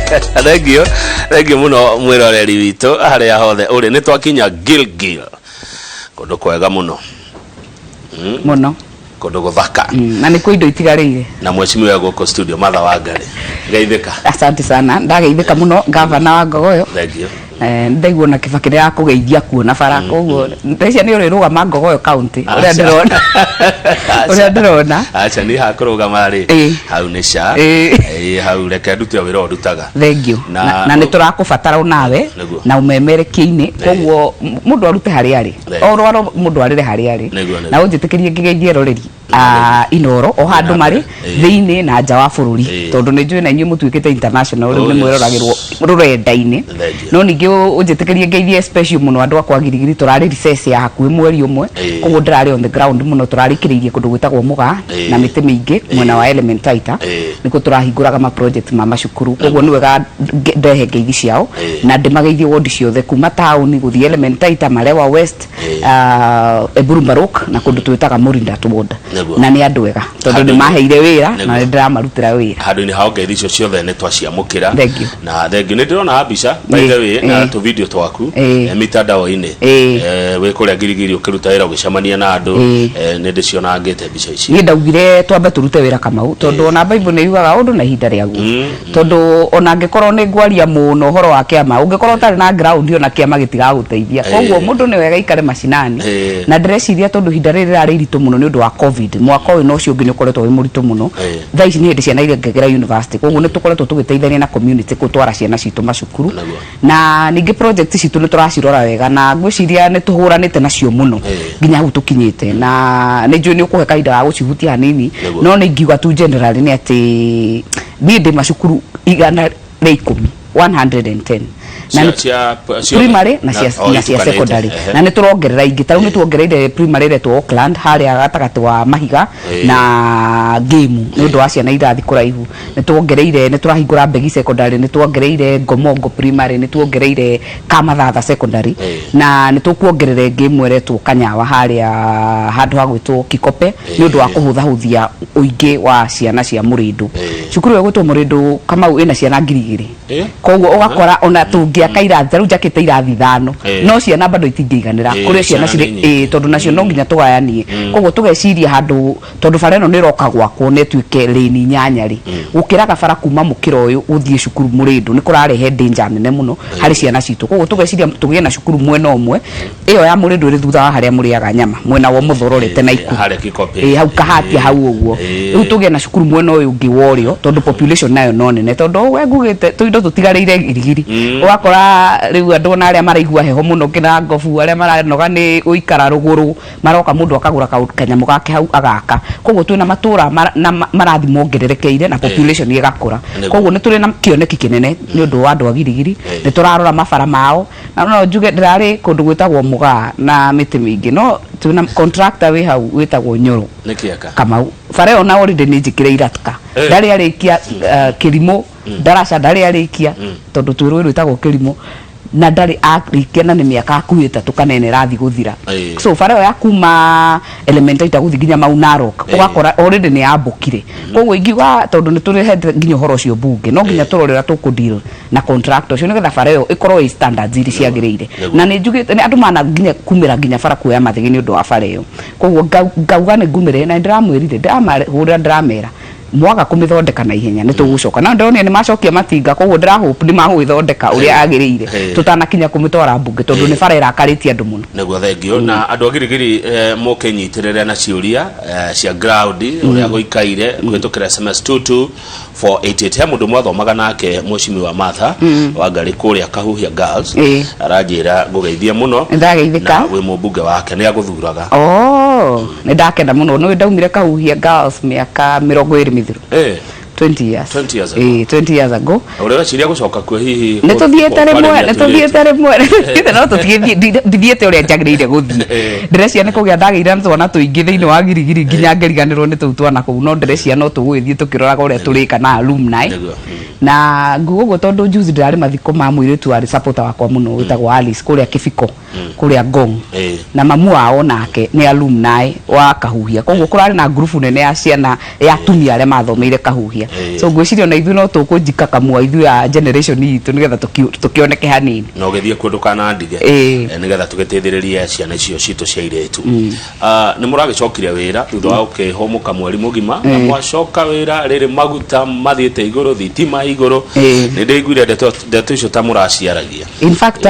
Thengio, thengio muno mwiroreri witũ harĩa hothe ũrĩ. Nĩ twakinya Gilgil, kũndũ kwega mũno. Mũno. Kũndũ gũthaka. Na nĩkuo indo itigarĩire. Na mheshimiwa gũkũ studio Martha Wangari, geithĩka. Asante sana, ndageithĩka mũno, gavana wa Ngogoyo. Thengio. Ndaigua na Kibaki nĩ akũgeithia kuona bara, koguo ndeciria nĩ ũrĩrũgama Ngogoyo County, ũrĩa ndĩrona, ũrĩa ndĩrona. Aca, niĩ hakũrũgama rĩ, hau nĩ ca. Ĩ, hau reke ndute o wĩra ũyũ ndutaga. Thank you. Na nĩ tũrakũbatara nawe na ũmemerekie-inĩ, koguo mũndũ arute harĩa arĩ. O rwaro mũndũ arĩre harĩa arĩ. Nĩguo. Na ũnjĩtĩkĩrie ngĩgeithie eroreri a Inoro o handũ marĩ, thĩinĩ na nja wa bũrũri, tondũ nĩ njũĩ na inyuĩ mũtuĩkĩte international rĩu, nĩ mwĩroragĩrwo rũrenda-inĩ. Thank you. No ningĩ ũnjĩtĩkĩrie ngeithie special mũno andũ akwa Girigiri. Tũrarĩ recess ya hakuhĩ mweri ũmwe, koguo ndĩrarĩ on the ground mũno. Tũrarĩkĩrĩirie kũndũ gwĩtagwo Mũgaa na mĩtĩ mĩingĩ mwena wa Elementaita. Nĩkuo tũrahingũraga ma project ma macukuru, koguo nĩ wega ndehe ngeithi ciao na ndĩmageithie wodi ciothe kuma taũni gũthiĩ Elementaita, Malewa West, Eburu Mbaruk na kũndũ twĩtaga Morindat ward. Na nĩ andũ ega tondũ nĩ maheire wĩra na nĩ ndĩramarutĩra wĩra. Handũ-inĩ hao, ngeithi icio ciothe nĩ twaciamũkĩra. Thank you. Na thank you. Nĩ ndĩrona mbica, by the way, na tũ video twaku mitandao-inĩ, wĩ kũrĩa Girigiri ũkĩruta wĩra, ũgĩcemania na andũ. Nĩ ndĩcionangĩte mbica ici. Niĩ ndaugire twambe tũrute wĩra, Kamau, tondũ ona Bible nĩ yugaga ũndũ na ihinda rĩaguo, tondũ ona angĩkorwo nĩ ngwaria mũno ũhoro wa kĩama, ũngĩkorwo ũtarĩ na ground, ona kĩama gĩtigagũteithia. Koguo mũndũ nĩ wega aikare macinani. Na ndĩreciria tondũ ihinda rĩrĩ rĩrarĩ iritũ mũno nĩ ũndũ wa COVID, mwaka ũyũ na ũcio ũngĩ nĩ ũkoretwo wĩ mũritũ mũno. Thaa ici nĩ hĩndĩ ciana irengagĩra university, koguo nĩ tũkoretwo tũgĩteithania na community gũtwara ciana citũ macukuru. Na ningĩ project citũ nĩ tũracirora wega, na ngwĩciria nĩ tũhũranĩte nacio mũno nginya hau tũkinyĩte, na nĩ njũĩ nĩ ũkũhe kahinda ga gũcihutia hanini. No nĩ ingiuga tu generally nĩ atĩ niĩ ndĩ macukuru 110, 110, na Cia primary na cia o na cia itukanĩte. secondary. Na nĩ tũrongerera ingĩ, ta rĩu nĩ tuongereire primary ĩretwo Auckland harĩa gatagatĩ wa Mahiga na Ngĩmu nĩ ũndũ wa ciana irathi kũraihu. Nĩ tuongereire, nĩ tũrahingũra Mbegi Secondary, nĩ tuongereire Ngomongo Primary, nĩ tuongereire Kamathatha Secondary, na nĩ tũkuongerera ĩngĩ ĩmwe ĩretwo Kanyawa harĩa handũ ha gwĩtwo Kikope nĩ ũndũ wa kũhũthahũthia ũingĩ wa ciana cia Mũrĩndũ. Cukuru ĩyo ĩgwĩtwo Mũrĩndũ, Kamau, ĩna ciana 2000. Koguo ũgakora ona tũngĩaka irathi, ta rĩu njakĩte irathi ithano, no ciana bado itingĩiganĩra kũrĩ ciana ciana cirĩ nĩ nyingĩ. Tondũ nacio no nginya tũgayanie. Koguo tũgeciria handũ, tondũ bara ĩno nĩ ĩroka gwakwo na ĩtuĩke lane inyanya rĩ, gũkĩraga bara kuma mũkĩra ũyũ gũthiĩ cukuru Mũrĩndũ nĩ kũrarehe danger nene mũno harĩ ciana citũ. Koguo tũgeciria tũgĩe na cukuru mwena ũmwe, ĩyo ya Mũrĩndũ ĩrĩ thutha wa harĩa mũrĩaga nyama, mwena wa ũmotho ũrorete na ikuũ. Harĩa Kikope. Hau kahatia hau ũguo. Rĩu tũgĩe na cukuru mwena ũyũ ũngĩ wa ũrĩo, tondũ population nayo no nene, tondũ we ngugĩte tũindo tũtigarĩire Girigiri. Ũgakora rĩu andũ ona arĩa maraigua heho mũno kĩna ngobu, arĩa maranoga nĩ gũikara rũgũrũ, maroka mũndũ akagũra kanyamũ gake hau agaka. Koguo twĩna matũra na marathi mongererekeire na population ĩgakũra. Koguo nĩ tũrĩ na kĩoneki kĩnene nĩ ũndũ wa andũ a Girigiri. Nĩ tũrarora mabara mao, na no njuge ndĩrarĩ kũndũ gwĩtagwo Mũgaa na mĩtĩ mĩingĩ, no twĩna contractor wĩ hau wĩtagwo Nyoro. Nĩ kĩaka. Kamau, bara ĩyo na already nĩ njĩkĩre iraka. Ndarĩ arĩkia kĩrimũ ndaraca, ndarĩ arĩkia, tondũ twĩ rũĩ rwĩtagwo kĩrimũ na ndarĩ arĩkia, na nĩ mĩaka hakuhĩ 3 kana 4 ĩrathiĩ gũthira. So bara ĩyo ya kuma Elementaita gũthiĩ nginya Mau Narok, ũgakora already nĩ yambũkire. Koguo ingiuga tondũ nĩ tũrehete nginya ũhoro ũcio mbunge, no nginya tũrore ũrĩa tũkũ deal na contractor ũcio nĩgetha bara ĩyo ĩkorwo ĩ standards iria ciagĩrĩire. Na nĩ njugĩte nĩ andũ mana nginya kumĩra nginya bara kuoya mathĩgĩ nĩ ũndũ wa bara ĩyo. Koguo ngauga nĩ ngumĩre, na nĩ ndĩramwĩrire, ndĩramahũrĩra, ndĩramera mwaga kũmĩthondeka na ihenya nĩ tũgũcoka. Na ndĩronire nĩ macokia matinga, koguo ndĩra hope nĩ magũgĩthondeka ũrĩa yagĩrĩire tũtanakinya kũmĩtwara mbunge, tondũ nĩ bara ĩrakarĩtie andũ mũno. Nĩguo, thengio. Na andũ a Girigiri, mũkĩnyitĩrĩre na ciũria cia ground ũrĩa gũikaire kũhĩtũkĩra SMS 22488. He mũndũ mwathomaga nake, Mheshimiwa Martha Wangari, kũrĩa Kahuhia Girls, aranjĩra ngũgeithie mũno. Nĩndageithĩka. Na wĩ mũmbunge wake, nĩ agũthuraga. Oh, nĩ ndakena mũno. Nĩ ndaumire Kahuhia Girls mĩaka 20 mĩthiru. 20 years. 20 years ago. 20 years ago. Ũrĩa weciria gũcoka kuo hihi? Nĩ tũthiĩte rĩmwe, kwarĩria nĩ tũirĩtu. tũthiĩte rĩmwe, nĩ tũthiĩte, no tũtigĩthiĩ, ndithiĩte ũrĩa njagĩrĩire gũthiĩ. Ndĩreciria nĩ kũgĩa ndagĩire na twana tũingĩ thĩinĩ wa Girigiri nginya ngĩriganĩrwo nĩ tũu twana kũu, no ndĩreciria no tũgũgĩthiĩ tũkĩroraga ũrĩa tũrĩka na alumni. Na nguga ũguo tondũ juzi ndĩrarĩ mathiko ma mũirĩtu warĩ supporter wakwa mũno wĩtagwo Alice kũrĩa Kĩbiko, kũrĩa Ngong. Na mamu wao nake nĩ alumni wa Kahuhia, koguo kũrarĩ na ngurubu nene ya ciana ya atumia arĩa mathomeire Kahuhia. So ngwĩciria ona ithuĩ no tũkũnjikakamua ithuĩ a generation itũ nĩgetha tũkĩoneke hanini. Na ũgĩthiĩ kuo ndũkanandige. Nĩgetha tũgĩteithĩrĩrie ciana icio citũ cia irĩtu. Ah, nĩ mũragĩcokire wĩra thutha wa gũkĩhũmũka mweri mũgima na mwacoka wĩra rĩrĩ maguta mathiĩte igũrũ, thitima igũrũ. Nĩ ndĩiguire ndeto ndeto icio ta mũraciaragia. In fact,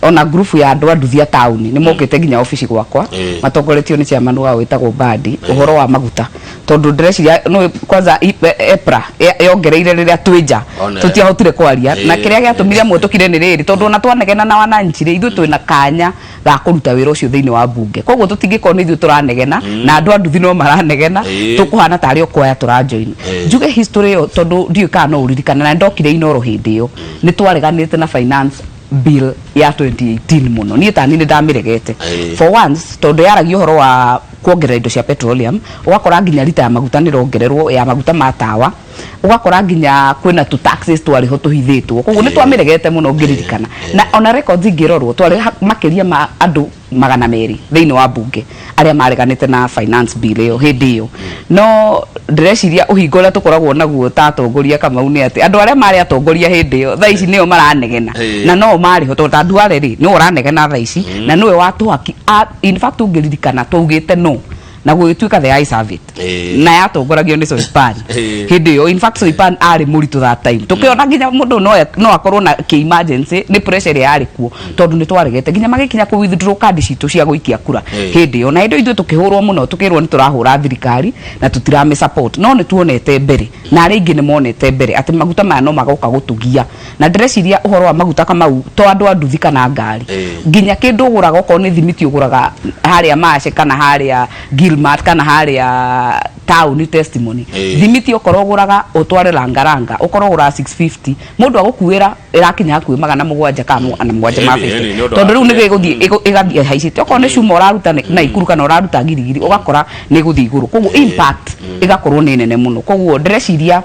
ona grupu ya andũ a nduthi a taũni nĩ mokĩte nginya obici gwakwa matongoretio nĩ chairman wao wĩtagwo Bandi ũhoro wa maguta, tondũ ndĩreciria no kwanza EPRA yongereire rĩrĩa twĩ nja. Tũtiahotire kwaria na kĩrĩa gĩatũmire amwe tũkire nĩ rĩrĩ, tondũ ona twanegena na wananchi rĩ, ithuĩ twĩna kanya ga kũruta wĩra ũcio thĩinĩ wa mbunge, koguo tũtingĩkorwo nĩ ithuĩ tũranegena na andũ a nduthi no maranegena, tũkũhana tarĩ o kwaya tũrajoin. Njuge history ĩyo tondũ ndiũĩ kana no ũririkane, na nĩndokire Inoro hĩndĩ ĩyo nĩ twareganĩte na finance bill ya 2018 mũno. Niĩ tani nĩ ndamĩregete for once, tondũ yaragia ũhoro wa kuongerera indo cia petroleum, ũgakora nginya rita ya maguta nĩ ĩrongererwo ya maguta ma tawa, ũgakora nginya kwĩna tũ taxes twarĩ ho tũhithĩtwo, koguo nĩ twamĩregete mũno ngĩririkana. Na ona records ingĩrorwo, twarĩ makĩria ma andũ 200 thĩinĩ wa mbunge arĩa mareganĩte na finance bill ĩyo hĩndĩ ĩyo. No ndĩreciria ũhingo ũrĩa tũkoragwo naguo ta atongoria, Kamau, nĩ atĩ andũ arĩa marĩ atongoria hĩndĩ ĩyo thaa ici nĩo maranegena na no marĩ ho, tondũ ta Duale rĩ, nĩwe ũranegena thaa ici na nĩwe watũhaki. In fact, ũngĩririkana twaugĩte no na gũgĩtuĩka the ayes have it na yatongoragio nĩ Soipan hĩndĩ ĩyo. In fact, Soipan arĩ mũritũ that time, tũkĩona nginya mũndũ no akorwo na kĩ emergency nĩ pressure ĩrĩa yarĩ kuo, tondũ nĩ twaregete nginya magĩkinya kũ withdraw kandi citũ cia gũikia kura hĩndĩ ĩyo. Na hĩndĩ ĩyo ithuĩ tũkĩhũrwo mũno, tũkĩrwo nĩ tũrahũra thirikari na tũtiramĩ support, no nĩ tuonete mbere na arĩa aingĩ nĩ monete mbere atĩ maguta maya no magoka gũtũgia. Na ndĩreciria ũhoro wa maguta, Kamau, to andũ a nduthi kana ngari, nginya kĩndũ ũgũraga, okorwo nĩ thimiti ũgũraga harĩa Mace kana harĩa Gilmart kana harĩa taũni Testimony, thimiti okorwo ũgũraga ũtware Langalanga, ũkorwo ũgũraga 650, mũndũ agũkuĩra ĩrakinya hakuhĩ 700 kana 750. Ĩni, nĩ ũndũ Tondũ rĩu wa nĩ ĩgũthiĩ ĩgathiĩ ĩhaicĩte. Okorwo nĩ cuma ũraruta Naikuru kana ũraruta Girigiri, ũgakora nĩ ĩgũthiĩ igũrũ, koguo impact ĩgakorwo nĩ nene mũno. Koguo ndĩreciria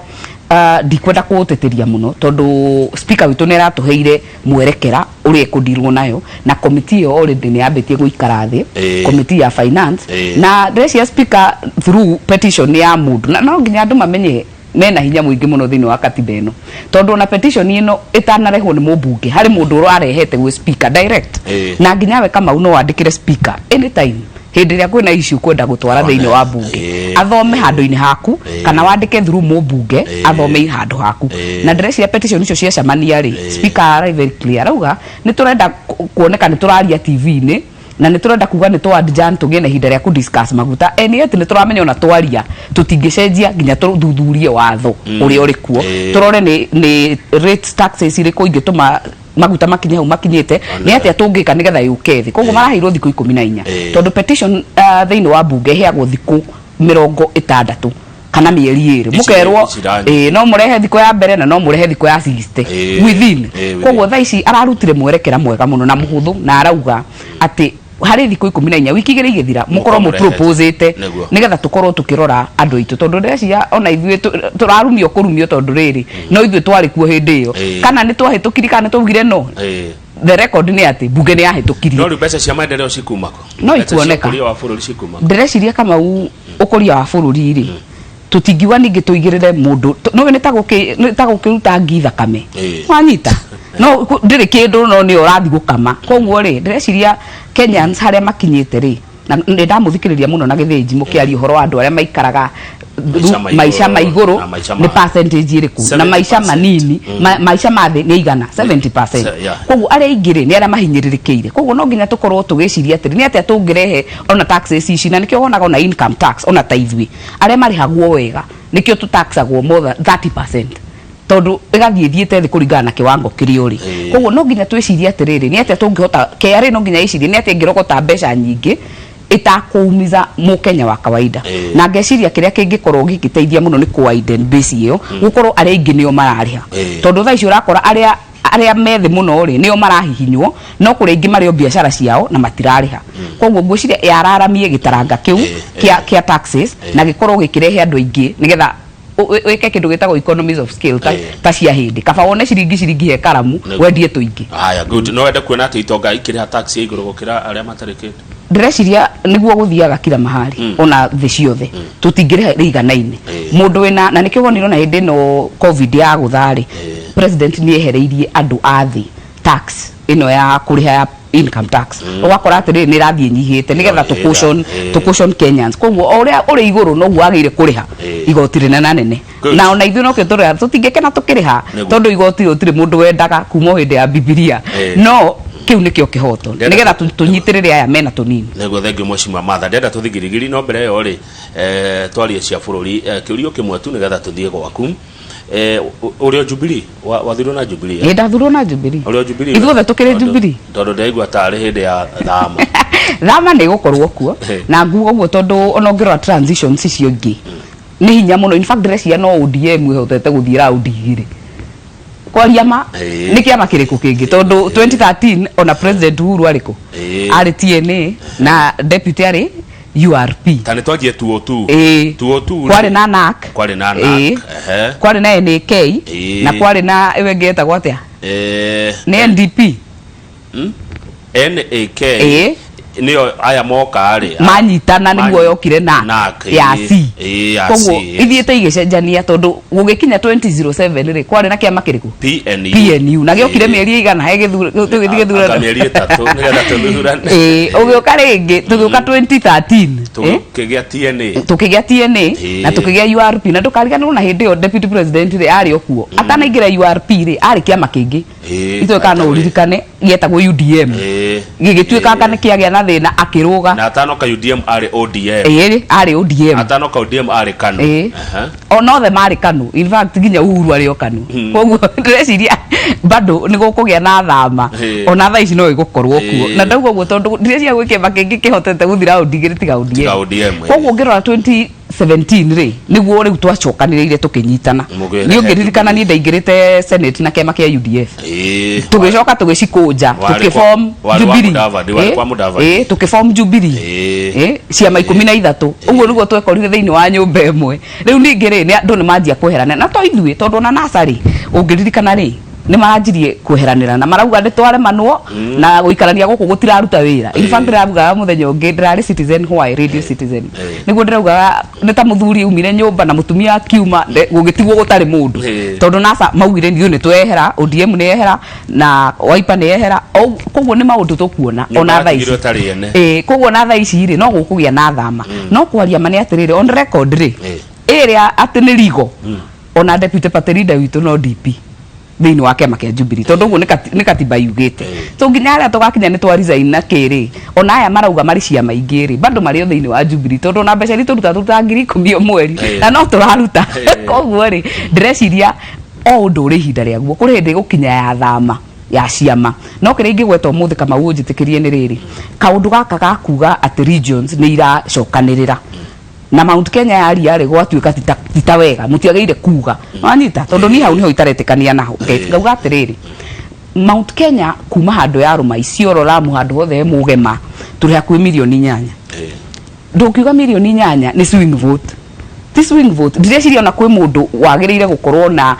ndikwenda kũũtĩtĩria mũno, tondũ speaker witũ nĩ aratũheire mwerekera ũrĩa ĩkũndirwo nayo, na komiti ĩyo already nĩ yambĩtie gũikara thĩ, komiti ya finance. Na ndĩreciria speaker through petition ya mũndũ, na no nginya andũ mamenye mena hinya mũingĩ mũno thĩinĩ wa katiba ĩno, tondũ ona petition ĩno ĩtanarehwo nĩ mũmbunge, harĩ mũndũ ũrarehete gwĩ speaker direct. Na nginya we, Kamau, no wandĩkĩre speaker anytime hĩndĩ ĩrĩa kwĩna issue kwenda gũtwara thĩinĩ wa mbunge, athome handũ-inĩ haku, kana wandĩke through mũmbunge athome handũ haku. Na ndĩreciria petition icio ciacemania rĩ, speaker arĩ very clear, arauga nĩ tũrenda kuoneka nĩ tũraria TV-inĩ na nĩ tũrenda kuga nĩ twa adjourn tũgĩe na ihinda rĩa kũ discuss maguta, and yet nĩ tũramenya ona twaria tũtingĩcenjia nginya tũthuthurie watho ũrĩa ũrĩ kuo, tũrore nĩ rates, taxes irĩkũ ingĩtũma maguta makinye hau makinyĩte, nĩ atĩa tũngĩka nĩgetha yũke thĩ. Koguo maraheirwo thikũ 14, tondũ petition thĩinĩ wa mbunge ĩheagwo thikũ 60 kana mĩeri 2. Mũkerwo Ici iranyi. Ĩĩ, no mũrehe thikũ ya mbere na no mũrehe thikũ ya 60 within. Koguo thaa ici ararutire mwerekera mwega mũno na mũhũthũ, na arauga atĩ harĩ thikũ 14, wiki 2 igĩthira, mũkorwo mũrehete. Mũproposĩte nĩgetha tũkorwo tũkĩrora andũ aitũ, tondũ ndĩreciria ona ithuĩ tũrarumio kũrumio tondũ rĩrĩ no ithuĩ twarĩ kuo hĩndĩ ĩyo, kana nĩ twahĩtũkirie kana nĩ twaugire no. The record nĩ atĩ mbunge nĩ yahĩtũkirie. No rĩu mbeca cia maendeleo cikuma kũ? No Mbeca cia ikuoneka. ũkũria wa bũrũri cikuma kũ? Ndĩreciria, Kamau, ũkũria wa bũrũri rĩ, tũtingiuga ningĩ tũigĩrĩre mũndũ no nĩ ta gũkĩruta ngi thakame. Wanyita no ndĩrĩ kĩndũ, no nĩyo ũrathiĩ gũkama. Koguo rĩ, ndĩreciria Kenyans harĩa makinyĩte rĩ, na nĩ ndamũthikĩrĩria mũno na Gĩthĩnji mũkĩaria ũhoro wa andũ arĩa maikaraga maica ma maica ma igũrũ igũrũ na maica nĩ percentage ĩrĩkũ na maica 70%. manini, maica ma thĩ nĩ igana 70%. Koguo arĩa aingĩ rĩ, nĩ arĩa mahinyĩrĩrĩkĩire. Koguo no nginya tũkorwo tũgĩciria atĩrĩ, nĩ atĩa tũngĩrehe ona taxes ici? Na nĩkĩo wonaga ona income tax, ona ta ithuĩ arĩa marĩhagwo wega, nĩkĩo tũtaxagwo more than 30%, tondũ ĩgathiĩ ĩthiĩte thĩ kũringana na kĩwango kĩrĩa ũrĩ. Koguo no nginya twĩcirie atĩrĩrĩ, nĩ atĩa tũngĩhota, KRA no nginya ĩcirie nĩ atĩa ĩngĩrogota mbeca nyingĩ ĩtakũumiza mũkenya wa kawaida. Na ngeciria kĩrĩa kĩngĩkorwo gĩgĩteithia mũno nĩ kũ widen base ĩyo, gũkorwo arĩa aingĩ nĩo mararĩha, tondũ thaa ici ũrakora arĩa methĩ mũno rĩ, nĩo marahihinywo, no kũrĩ aingĩ marĩ o biacara ciao na matirarĩha. Koguo ngwĩciria yararamie gĩtaranga kĩu kĩa taxes na gĩkorwo gĩkĩrehe andũ aingĩ nĩgetha Wĩke kĩndũ gĩtagwo economies of scale ta cia hĩndĩ, kaba wone ciringi ciringi he karamu wendie tũingĩ. Haya, good. No wende kuona atĩ itonga ikĩrĩha tax ya igũrũ gũkĩra arĩa matarĩ kĩndũ? Ndĩreciria nĩguo gũthiaga kila mahali, ona thĩ ciothe tũtingĩrĩha rĩiganaine. Mũndũ wĩna na nĩkĩo wonire ona hĩndĩ ĩno COVID ya gũtha rĩ, president nĩ ehereirie andũ a thĩ tax ĩno ya kũrĩha ya income tax. Ũgakora atĩrĩrĩ, nĩ ĩrathiĩ ĩnyihĩte nĩgetha tũ cushion tũ cushion Kenyans. Koguo o ũrĩa ũrĩ igũrũ noguo wagĩrĩire kũrĩha igoti rĩnena nene. Na ona ithuĩ nokĩo tũrĩa tũtingĩkena tũkĩrĩha, tondũ igoti gũtirĩ mũndũ wendaga kuma o hĩndĩ ya Bibilia, no kĩu nĩkĩo kĩhoto nĩgetha tũnyitĩrĩre aya mena tũnini. Nĩguo, thengiũ Mheshimiwa Martha. Ndĩrenda tũthiĩ Girigiri, no mbere ĩyo rĩ, twarie cia bũrũri, kĩũria kĩmwe tu nĩgetha tũthiĩ gwaku. Ũrĩ o Jubilee? Wathurwo na Jubilee, eh? Ĩ, ndathurwo na Jubilee. Ũrĩ o Jubilee? Ithuothe tũkĩrĩ Jubilee. Tondũ ndĩraigua tarĩ hĩndĩ ya thama. Thama nĩ ĩgũkorwo kuo. Na nguga ũguo tondũ ona ũngĩrora transitions icio ingĩ nĩ hinya mũno. In fact, ndĩreciria no ODM ĩhotete gũthiĩ raundi igĩrĩ, kwaria ma. Nĩ kĩama kĩrĩkũ kĩngĩ? Tondũ 2013 ona President Uhuru arĩ kũ? Arĩ TNA na deputy arĩ URP. Ta nĩ twanjie tuo tu. Tuo tu. Kwarĩ na NARC. Kwarĩ na NARC. Kwarĩ na NAK. Na kwarĩ na ĩyo ĩngĩ yetagwo atĩa? Nĩ NDP. NAK. Nĩyo aya moka rĩ manyitana nĩguo yokire na NARC, ya C. Ya Koguo C, yes. ithiĩte igĩcenjania, tondũ gũgĩkinya 2007 rĩ, kwarĩ na kĩama kĩrĩkũ? PNU. PNU, na gĩokire mĩeri ĩigana he tũgĩthiĩ Anga gĩthurano? mĩeri 3 nĩgetha tũthurane. Ĩĩ, ũgĩũka rĩngĩ tũgĩũka 2013, Tũkĩgĩa TNA. Tũkĩgĩa TNA na tũkĩgĩa URP. Na ndũkariganĩrwo na hĩndĩ ĩyo deputy president rĩ arĩ o kuo. Atanaingĩra URP rĩ, arĩ kĩama kĩngĩ itoĩ kana no ũririkane, gĩetagwo UDM. Gĩgĩtuĩka anga nĩ kĩagĩa na thĩna, akĩrũga. Na atanoka UDM arĩ ODM. Ĩĩ, arĩ ODM. Atanoka ODM arĩ KANU. Ona othe marĩ KANU. In fact, nginya Uhuru arĩ o KANU. Koguo ndĩreciria bado nĩ gũkũgĩa na thama. Ona thaa ici no ĩgũkorwo kuo. Na ndauga ũguo tondũ ndireciria gwĩ kĩama kĩngĩ kĩhotete gũthiĩ raundi igĩrĩ tiga ODM. Tiga ODM, ĩĩ. Koguo ũngĩrora 2017 rĩ, nĩguo rĩu twacokanĩrĩire tũkĩnyitana. Mũgĩrehe Niĩ ũngĩririkana, niĩ ndaingĩrĩte Senate na kĩama kĩa UDF. Tũgĩcoka tũgĩcikũnja, tũkĩform Warĩ wa Jubilee. Mudavadi, warĩ kwa Mudavadi. Ĩĩ, tũkĩform Jubilee. Ciama 13. Ũguo nĩguo twekorire thĩinĩ wa nyũmba ĩmwe. Rĩu ningĩ rĩ, andũ nĩ manjia kweherana, na to ithuĩ, tondũ ona NASA rĩ, ũngĩririkana rĩ, nĩ maranjirie kweheranĩra na marauga nĩ twaremanwo na gũikarania gũkũ gũtiraruta wĩra. In fact, ndĩraugaga mũthenya ũngĩ ndĩrarĩ Citizen Hwai, Radio Citizen, nĩguo ndĩraugaga nĩ ta mũthuri aumire nyũmba na mũtumia akiuma, gũgĩtigwo gũtarĩ mũndũ. Tondũ NASA maugire ithuĩ nĩ twehera, ODM nĩ yehera na Wiper nĩ yehera. Koguo nĩ maũndũ tũkuona Nyũmba ona thaa ici. yatigirwo ĩtarĩ ene. Ĩĩ, koguo na thaa ici rĩ, no gũkũgĩa na thama. No kwaria ma nĩ atĩrĩrĩ, on record rĩ, ĩrĩa atĩ nĩ rigo, ona deputy party leader witũ no DP thĩinĩ wa kĩama kĩa Jubilee, tondũ ũguo nĩ katiba yugĩte. So nginya harĩa tũgakinya nĩ twa resign na kĩrĩ, ona aya marauga marĩ ciama ingĩ rĩ, bado marĩ o thĩinĩ wa Jubilee, tondũ ona mbeca iria tũrutaga, tũrutaga 10,000 o mweri na no tũraruta. Koguo rĩ, ndĩreciria o ũndũ ũrĩ ihinda rĩaguo. Kũrĩ hĩndĩ ĩgũkinya ya thama ya ciama. No kĩrĩa ingĩgweta ũmũthĩ, Kamau, ũnjĩtĩkĩrie, nĩ rĩrĩ kaũndũ gaka ga kuga atĩ regions nĩ iracokanĩrĩra na Mount Kenya yaria rĩ, gwatuĩka ti ta wega, mũtiagĩrĩire kuga wanyita, tondũ niĩ hau nĩho itaretĩkania naho. Ngauga atĩrĩrĩ, Mount Kenya kuma handũ ya rũma Isiolo, Lamu, handũ hothe he mũgema, tũrĩ hakuhĩ mirioni 8. Ndũngiuga mirioni 8 nĩ swing vote, ti swing vote. Ndireciria ona kwĩ mũndũ wagĩrĩire gũkorwo na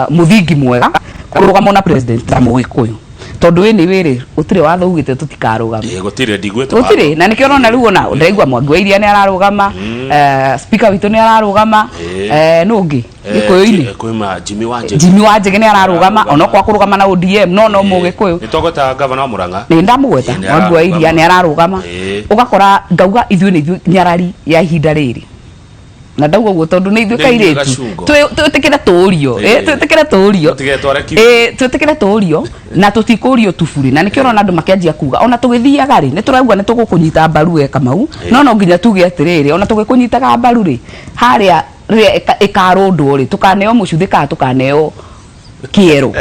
mũthingi mwega kũrũgama na president ta Mũgĩkũyũ, tondũ ĩ nĩ wĩrĩ gũtirĩ watho ugĩte tũtikarũgame. Ĩĩ, gũtirĩ ndigwĩte. Gũtirĩ, na nĩkĩo ũrona rĩu ona ndĩraigua Mwangi wa Iria nĩ ararũgama, speaker witũ nĩ ararũgama, nũ ũngĩ Gĩkũyũ-inĩ? Kwĩma Jimmy Wanjigi. Jimmy Wanjigi nĩ ararũgama, onokorwo akũrũgama na ODM, no Mũgĩkũyũ. Nĩ twagweta gavana wa Murang'a. Nĩ ndamũgweta. Ĩĩ, nĩ Mwangi wa Iria ararũgama. nĩ ararũgama. Ũgakora ngauga ithuĩ nĩ ithuĩ nyarari ya ihinda rĩrĩ, na ndauga ũguo tondũ nĩ ithuĩ Nĩ ithuĩ kairĩtu. gacungo. Twĩtĩkĩre tũũrio. Twĩtĩkĩre tũũrio. Tũtige tware kiu. Twĩtĩkĩre tũũrio na tũtikũrio tuburi, na nĩkĩo ũrona andũ makĩanjia kuga ona tũgĩthiaga rĩ, nĩ tũrauga nĩ tũgũkũnyita mbaru we Kamau, no nginya tuge atĩrĩrĩ, ona tũgĩkũnyitaga mbaru rĩ, harĩa rĩrĩa ĩkarũndwo rĩ, tũkaneo mũcuthĩ kana tũkaneo kĩero.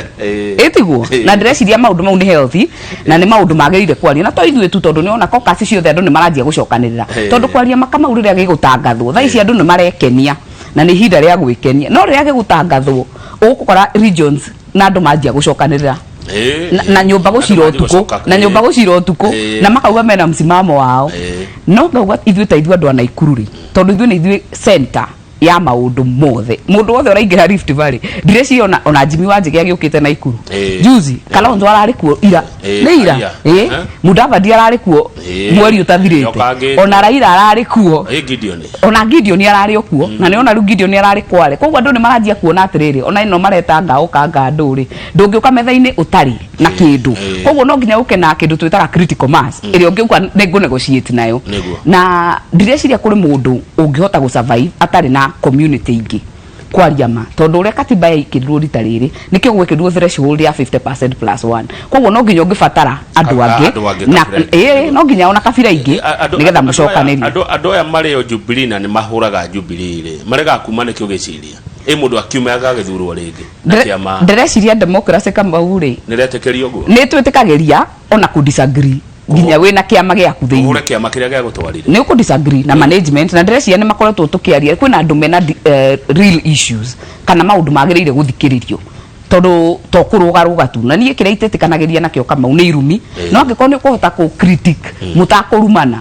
Ĩtiguo? Na ndĩreciria maũndũ mau nĩ healthy na nĩ maũndũ magĩrĩire kwaria, na to ithuĩ tu, tondũ nĩona caucus ciothe andũ nĩ maranjia gũcokanĩrĩra. Tondũ kwaria makamau, rĩrĩa gĩgũtangathwo thaa ici andũ nĩ marekenia na nĩ ihinda rĩa gwĩkenia, no rĩrĩa gĩgũtangathwo ũgũkora regions na andũ manjia gũcokanĩrĩra na nyũmba gũcira Andũ manjia ũtukũ gũcoka, na nyũmba gũcira ũtukũ na makauga mena msimamo wao. No ngauga ithuĩ ta ithuĩ andũ a Naikuru rĩ, tondũ ithuĩ nĩ ithuĩ center. Ya maũndũ mothe, mũndũ wothe ũraingĩra Rift Valley, ndireciria ona Jimmy Wanjigi agĩũkĩte Naikuru juzi, Kalonzo ararĩ kuo ira, nĩ ira. Ira. Mudavadi ararĩ kuo mweri ũtathirĩte. Nĩokangĩte. Ona Raila ararĩ kuo. Gideon. Ona Gideon ararĩ o kuo, na nĩona rĩu Gideon ararĩ Kwale. Koguo andũ nĩ maranjia kuona atĩrĩrĩ, ona ĩno mareta ngaũka ngandũ rĩ, ndũngĩũka metha-inĩ ũtarĩ na kĩndũ. Koguo no nginya ũke na kĩndũ twĩtaga critical mass ĩrĩa ũngĩuga nĩ ngũ negotiate nayo. Na ndireciria kũrĩ mũndũ ũngĩhota gũ survive atarĩ na community ingĩ, kwaria ma, tondũ ũrĩa katiba yaikĩrirwo rita rĩrĩ, nĩkĩo gwĩkĩrirwo threshold ya 50% plus 1. Koguo no nginya ũngĩbatara andũ angĩ Andũ angĩ, na kabira ingĩ. No nginya ona kabira ingĩ nĩgetha mũcokanĩrie. Andũ aya marĩ o Jubilee na nĩ mahũraga Jubilee rĩ, maregaga kuma nĩkĩo gĩciria ĩ mũndũ akiuma agagĩthurwo rĩngĩ na kĩama? Ndĩreciria democracy, Kamau rĩ, Nĩretĩkĩrio ũguo? Nĩ twĩtĩkagĩria ona kũ disagree nginya wĩna kĩama gĩaku thĩinĩ. Ũhũre kĩama kĩrĩa gĩagũtwarire. Nĩ ũkũ disagree na management, na ndĩreciria nĩ makoretwo tũkĩaria kwĩna andũ mena real issues kana maũndũ magĩrĩire gũthikĩrĩrio, tondũ to kũrũgarũga tu. Na niĩ kĩrĩa itetĩkanagĩria nakĩo, Kamau, nĩ irumi. No angĩkorwo nĩ ũkũhota kũ critique mũtakũrumana,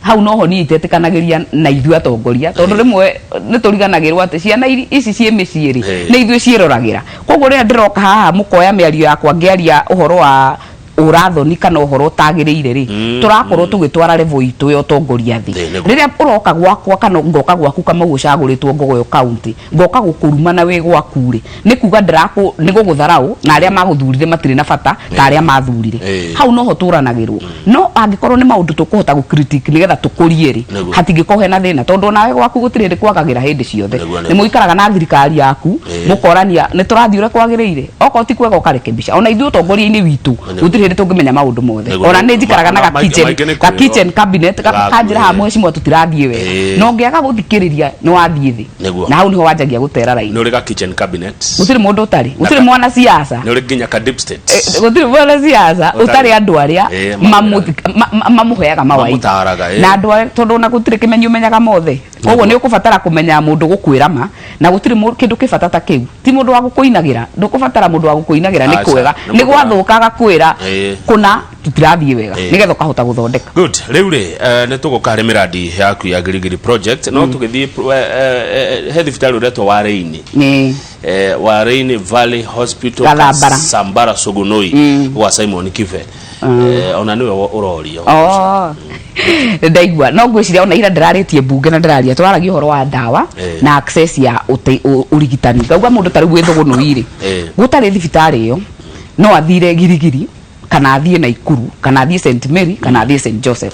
hau noho niĩ itetĩkanagĩria na ithuĩ atongoria, tondũ rĩmwe nĩ tũriganagĩrwo atĩ ciana ici ciĩ mĩciĩ rĩ, nĩ ithuĩ ciĩroragĩra. Koguo rĩrĩa ndĩroka haha mũkoya mĩario yakwa ngĩaria ũhoro wa ũrathoni kana ũhoro ũtagĩrĩire rĩ, tũrakorwo tũgĩtwara level itũ ya ũtongoria thĩ. Rĩrĩa ũroka gwakwa kana ngoka gwaku, Kamau, ũcagũrĩtwo Ngogoyo County, ngoka gũkũruma na wĩ gwaku rĩ, nĩ kuga ndĩrakũ nĩ gũgũtharaũ na arĩa magũthurire matirĩ na bata ta arĩa mathurire. Hau noho tũranagĩrwo. No angĩkorwo nĩ maũndũ tũkũhota gũ critique nĩgetha tũkũrie rĩ, hatingĩkorwo hena thĩna, tondũ onawe gwaku gũtirĩ hĩndĩ kwagagĩra hĩndĩ ciothe. Nĩ mũikaraga na thirikari yaku, mũkorania nĩ tũrathiĩ ũrĩa kwagĩrĩire, okorwo ti kwega ũkarekebisha. Ona ithuĩ ũtongoria-inĩ witũ gũtirĩ hĩndĩ tũngĩmenya maũndũ mothe. Ona nĩ njikaraga na ga kitchen, Maingĩ nĩ ga kwĩrwo. kitchen cabinet Gaku, kanjĩra haha, mheshimiwa, tũtirathiĩ wega. Na ũngĩaga gũthikĩrĩria nĩ wathiĩ thĩ. Na hau niho wanjagia gũtera raini. Nĩ ũrĩ ga kitchen cabinet? Gũtirĩ mũndũ ũtarĩ, gũtirĩ mwana siasa. Nĩ ũrĩ nginya ka deep state? Gũtirĩ mwana siasa Ũtarĩ. ũtarĩ andũ arĩa mamũheaga mawaidha. Mamũtaaraga. Na andũ arĩa, tondũ ona gũtirĩ kĩmenyi ũmenyaga mothe, koguo nĩ ũkũbatara kũmenya mũndũ gũkwĩra ma, na gũtirĩ kĩndũ kĩ bata ta kĩu. Ti mũndũ wa gũkũinagĩra, ndũkũbatara mũndũ wa gũkũinagĩra nĩ Aca, kwega, nĩ nĩ mũndũ wa- gwathuka agakwĩra kũna tũtirathiĩ wega, nĩgetha ũkahota gũthondeka. Good. Rĩu rĩ, nĩ tũgũka harĩ mĩrandi yaku ya Girigiri project, no tũgĩthiĩ he thibitarĩ ũretwo wa Reini, wa Reini Valley Hospital. Gathambara. Sambara Sugunui gwa Simon Kibe. Ona nĩwe ũrorio. Oh. Ndaigua, no ngwĩciria ona ira ndĩrarĩtie mbunge na ndĩraria, tũraragia ũhoro wa ndawa na access ya ũrigitani. Ngauga mũndũ ta rĩu wĩ Thũgũnũi rĩ, gũtarĩ thibitarĩ ĩyo, no athire Girigiri kana athiĩ Naikuru kana athiĩ St Mary kana athiĩ St Joseph.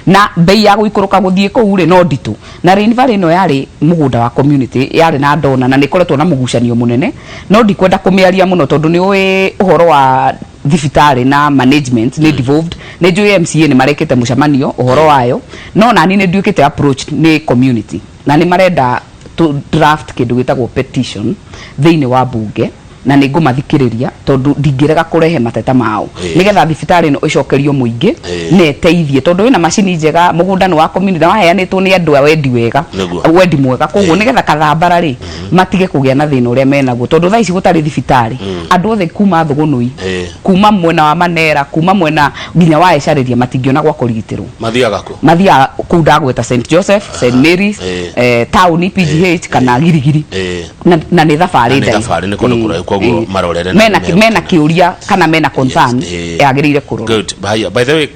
Na bei ya gũikũrũka gũthiĩ kũu rĩ, no nditũ. Na Rain Valley ĩno yarĩ mũgũnda wa community, yarĩ na ndona na nĩ ĩkoretwo na mũgucanio mũnene, no ndikwenda kũmĩaria mũno tondũ nĩ ũĩ ũhoro wa thibitarĩ na management nĩ devolved. Nĩ njũĩ MCA nĩ marekĩte mũcemanio ũhoro wayo, no nani nĩ nduĩkĩte approach nĩ community na nĩ marenda to draft kĩndũ gĩtagwo petition thĩinĩ wa bunge, na nĩ ngũmathikĩrĩria tondũ ndingĩrega kũrehe mateta mao nĩgetha thibitarĩ ĩno ĩcokerio mũingĩ na ĩteithie, tondũ ĩna macini njega. Mũgũnda nĩ wa community na waheanĩtwo nĩ andũ a wendi wega, wendi mwega. Koguo nĩgetha Kathambara rĩ, matige kũgĩa na thĩna ũrĩa menaguo, tondũ thaa ici gũtarĩ thibitarĩ, andũ othe kuma Thũgũnũi, kuma mwena wa Manera, kuma mwena nginya wa Ecarĩria, matingĩona gwa kũrigitĩrwo. Mathiaga kũ? Mathiaga kũu ndagweta, St Joseph, St Mary's, taũni, PGH kana Girigiri. Na nĩ thabarĩ Na nĩ ndaihu. thabarĩ, nĩ kũndũ kũraihu, koguo marorere na mena mena kĩũria kana mena concern yagĩrĩire kũrorwo. Good. Haya, by the way,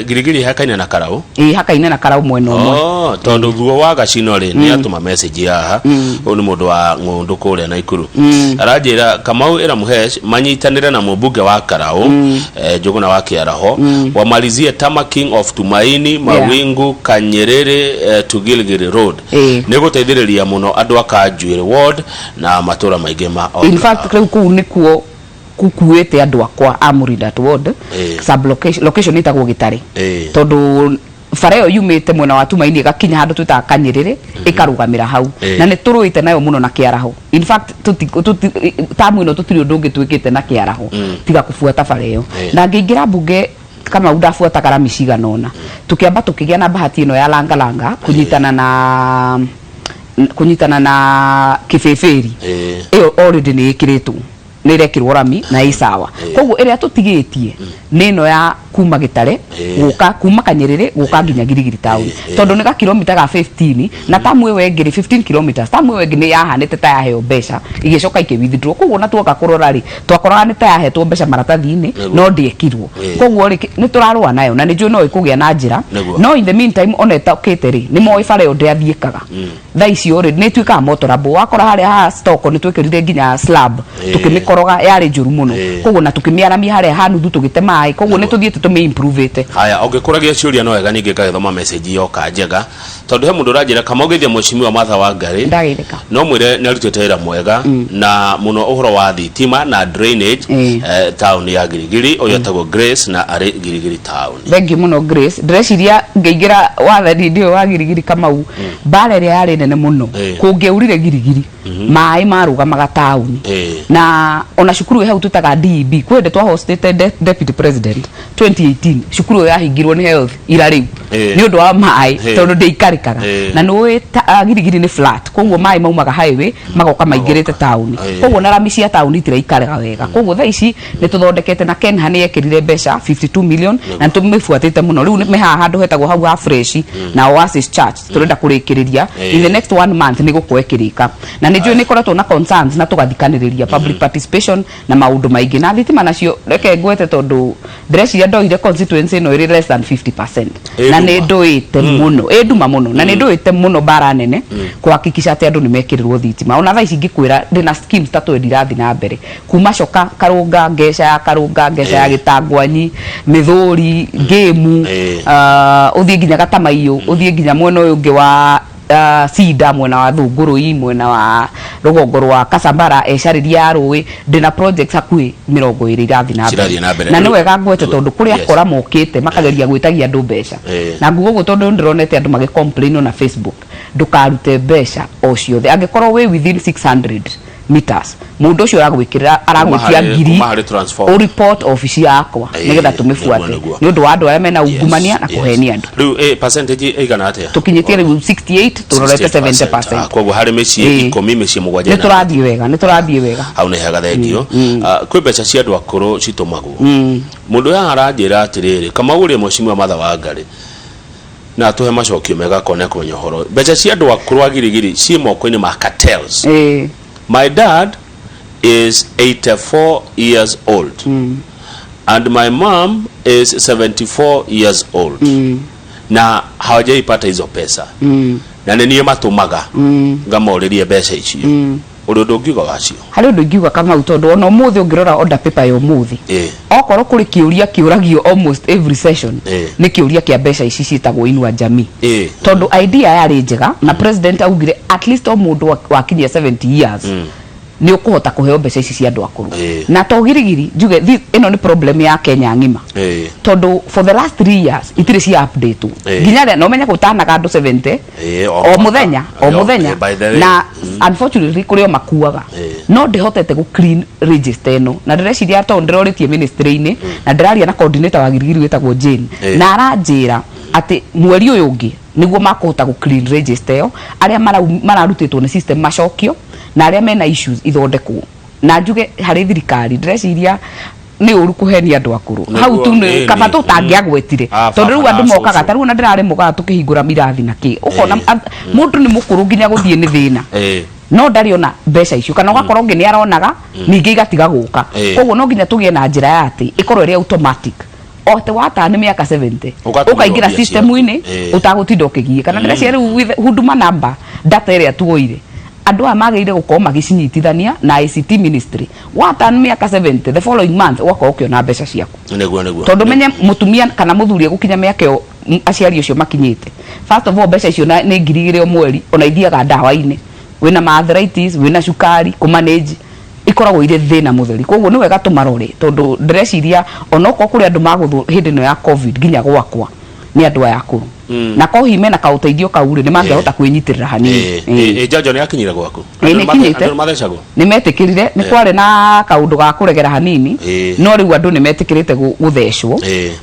Girigiri hakaine na Karau? Ĩ, hakaine na Karau mwena ũmwe. Oh, tondũ ruo wa gacino rĩ, nĩ atũma message haha. Ũyũ nĩ mũndũ wa ng'ũndũ kũrĩa Naikuru, aranjĩra, "Kamau, ĩra Mũhesh manyitanĩre na mũmbunge wa Karau, Njũgũna wa Kĩaraho, wamalizie tarmacking of Tumaini, Mawingu, Kanyerere to Gilgil Road. Nĩ gũteithĩrĩria mũno andũ a Kanjuĩrĩ ward na matũra maingĩ ma In fact, rĩu kũu nĩkuo kukuĩte andũ akwa a Mũrindat ward. Sub location, location ĩtagwo Gĩtarĩ, tondũ bara ĩyo yumĩte mwena wa Tumaini ĩgakinya handũ twĩtaga Kanyĩrĩrĩ, ĩkarũgamĩra hau. Na nĩ tũrũĩte nayo mũno na kĩaraho. In fact, tamu ĩno tũtirĩ ũndũ ũngĩ twĩkĩte na kĩaraho tiga kũbuata bara ĩyo. Na ngĩingĩra mbunge, Kamau, ndabuataga rami cigana ũna, tũkĩamba tũkĩgĩa na bahati ĩno ya langalanga kũnyitana na kĩbĩbĩri. Ĩyo already nĩ ĩkĩrĩtwo. Nĩ ĩrekĩrwo rami na ĩ sawa. Koguo ĩrĩa tũtigĩtie nĩ ĩno ya kuma Gĩtare gũka kuma Kanyĩrĩrĩ gũka nginya Girigiri town, tondũ nĩ gakiromita ga 15 na tamu ĩyo ĩngĩ rĩ, 15 kilometers, tamu ĩyo ĩngĩ nĩ yahanĩte ta yaheo mbeca, igĩcoka ikĩ withdraw. Koguo ona tuoka kũrora rĩ, twakoraga nĩ ta yahetwo mbeca maratathi-inĩ no ndĩekirwo. Koguo rĩ, nĩ tũrarũa nayo na nĩ njũĩ no ĩkũgĩa na njĩra. No in the meantime, ona ĩtokĩte rĩ, nĩ moĩ bara ĩyo ndĩathiĩkaga. Thaa icio rĩ, nĩ ĩtuĩkaga motorable. Wakora harĩa ha stock nĩ twĩkĩrire nginya slab, tũkĩmĩkoroga, yarĩ njũru mũno. Koguo na tũkĩmĩaramia harĩa ha nuthu, tũgĩte maĩ. Koguo nĩ tũthiĩte tũmĩ improve-ĩte. Haya, ũngĩkũragia ciũria no wega ningĩ ngagĩthoma message yoka njega, tondũ he mũndũ ũranjĩra kama ũgeithia Mheshimiwa Martha Wangari. Ndagĩrĩka. No mwĩre nĩ arutĩte wĩra mwega na mũno ũhoro wa thitima na drainage town ya Girigiri. Ũyũ etagwo Grace na arĩ Girigiri town. Thengiũ mũno, Grace. Ndĩreciria ngĩingĩra wathani-inĩ ũyũ wa Girigiri, Kamau, mbara ĩrĩa yarĩ nene mũno, kũngĩaurire Girigiri, maĩ marũgamaga taũni. Na ona cukuru ĩ hau twĩtaga DEB, kwĩ hĩndĩ twahostĩte deputy president 2018, cukuru ĩyo yahingirwo nĩ health ira rĩu nĩ ũndũ wa maĩ, tondũ ndĩikarĩkaga. Na nĩ ũĩ Girigiri nĩ flat, koguo maĩ maumaga highway magoka maingĩrĩte taũni. Koguo na rami cia taũni itiraikarĩka wega. Koguo thaa ici nĩ tũthondekete na Kenha nĩ yekĩrire mbeca 52 million na nĩ tũmĩbuatĩte mũno. Rĩu nĩ haha handũ hetagwo hau ha fresh na Oasis Church, tũrenda kũrĩkĩrĩria in the next one month, nĩ gũkorwo ĩkĩrĩka. Na nĩ njũĩ nĩ ĩkoretwo na concerns na tũgathikanĩrĩria public participation na maũndũ maingĩ. Na thitima nacio, reke ngwete, tondũ ndĩreciria ndoire constituency ĩno ĩrĩ less than 50%. Ĩ Na nĩ nduma. Ndũĩte mũno, ĩ nduma mũno, na nĩ ndũĩte mũno mbara nene kũhakikisha atĩ andũ nĩ mekĩrĩrwo thitima. Ona thaa ici ngĩkwĩra, ndĩna schemes ta twendi irathiĩ na mbere kuma Coka, Karũnga, Ngeca ya Karũnga, Ngeca ya Gĩtangwanyi, Mĩthũri, Ngĩmu, ũthiĩ nginya Gatamaiũ, ũthiĩ nginya mwena ũyũ ũngĩ wa Sinda, mwena wa Thũngũrũi, mwena wa rũgongo rwa Kasambara, ecarĩria ya rũĩ. Ndĩna projects hakuhĩ 20 irathiĩ na Cirathiĩ na mbere. Na nĩ wega ngwete, tondũ kũrĩ akora mokĩte makageria gwĩtagia andũ mbeca. Na nguga ũguo tondũ ndĩronete andũ magĩ complain ona Facebook. Ndũkarute mbeca o ciothe angĩkorwo wĩ within 600 meters, mũndũ ũcio aragwĩkĩrĩra, aragwĩtia ngiri, kuma harĩ transformer. Ũreport obici yakwa nĩgetha tũmĩbuate, Nĩguo. nĩ ũndũ wa andũ arĩa mena ungumania na kũhenia andũ. Rĩu percentage ĩigana atĩa? Tũkinyĩtie rĩu 68, tũrorete 68%. 70%. Ah, koguo harĩ mĩciĩ 10, mĩciĩ 7. Nĩ tũrathiĩ wega, nĩ tũrathiĩ wega. Hau nĩ hega, thengio. Ah, kwĩ mbeca cia andũ akũrũ citũmagwo. Mũndũ ũyũ aranjĩra atĩrĩrĩ, Kamau, ũrĩa Mheshimiwa Martha Wangari na atũhe macokio mega akona kũmenya ũhoro, mbeca cia andũ akũrũ a Girigiri ciĩ moko-inĩ ma cartels. My dad is 84 years old and my mom is 74 years old na hawajaipata hizo pesa, na nĩ niĩ matũmaga ngamorĩrie mbeca icio. Ũrĩ ũndũ ũngiuga wacio? Harĩ ũndũ ingiuga, Kamau, tondũ ona ũmũthĩ ũngĩrora order paper ya ũmũthĩ, okorwo kũrĩ kĩũria kĩũragio almost every session, nĩ kĩũria kĩa mbeca ici ciĩtagwo Inua Jamii. Tondũ idea yarĩ njega na president augire at least o mũndũ wakinyia 70 years nĩ ũkũhota kũheo mbeca ici cia andũ akũrũ. Na to Girigiri, njuge ĩno nĩ problem ya Kenya ng'ima, tondũ for the last 3 years itirĩ cia update nginya rĩa na ũmenye gũtanaga andũ 70 o o mwaka. Mũthenya o mũthenya. By the way. Na unfortunately kũrĩ o makuaga, no ndĩhotete gũ clean register ĩno, na ndĩreciria tondũ ndĩrorĩtie ministry-inĩ na ndĩraria na coordinator wa Girigiri wĩtagwo Jane, na aranjĩra atĩ mweri ũyũ ũngĩ nĩguo makũhota gũ clean register ĩyo, arĩa mararutĩtwo nĩ system macokio na arĩa mena issues ithondekwo. Na njuge harĩ thirikari, ndĩreciria nĩ ũru kũhenia andũ akũrũ hau tu, nĩ kaba tũtangĩagwetire, Ah, tondũ rĩu baba andũ na mokaga cũcũ. ta rĩu ona ndĩrarĩ mũgaa tũkĩhingũra mirathi na kĩ, ũkona mũndũ nĩ mũkũrũ nginya gũthiĩ nĩ thĩna, no ndarĩ ona mbeca icio, kana ũgakorwo ũngĩ nĩ aronaga ningĩ igatiga gũka. Koguo no nginya tũgĩe na njĩra ya atĩ ĩkorwo ĩrĩ automatic, o atĩ watani mĩaka 70 Ũgatũmĩrwo ũkaingĩra mbia system-inĩ ciaku. Ũtagũtinda ũkĩgiĩka. Na ndĩreciria rĩu with Huduma Number data ĩrĩa tuoire, andũ aya magĩrĩire gũkorwo magĩcinyitithania na ICT ministry. Watan mĩaka 70, the following month ũgakorwo ũkĩona mbeca ciaku. Nĩguo nĩguo. Tondũ menye mũtumia kana mũthuri egũkinya mĩaka ĩyo, aciari ũcio makinyĩte, first of all, mbeca icio nĩ 2000 o mweri, ona ithiaga ndawa-inĩ, wĩna ma arthritis, wĩna cukari, kũmanage ikoragwo irĩ thĩna mũtheri. Koguo nĩ wega tũmarore, tondũ ndĩreciria onokorwo kũrĩ andũ magũthwo hĩndĩ ĩno ya COVID, nginya gwakwa Nĩ andũ aya akũrũ na kohi mena kaũteithio kau rĩ, nĩ mangĩhota kwĩnyitĩrĩra hanini. Njanjo nĩ yakinyire gwaku? Ĩĩ, nĩ ĩkinyĩte. Andũ nĩ mathecagwo? Nĩ metĩkĩrire. Nĩ kwarĩ na kaũndũ ga kũregera hanini, no rĩu andũ nĩ metĩkĩrĩte gũthecwo.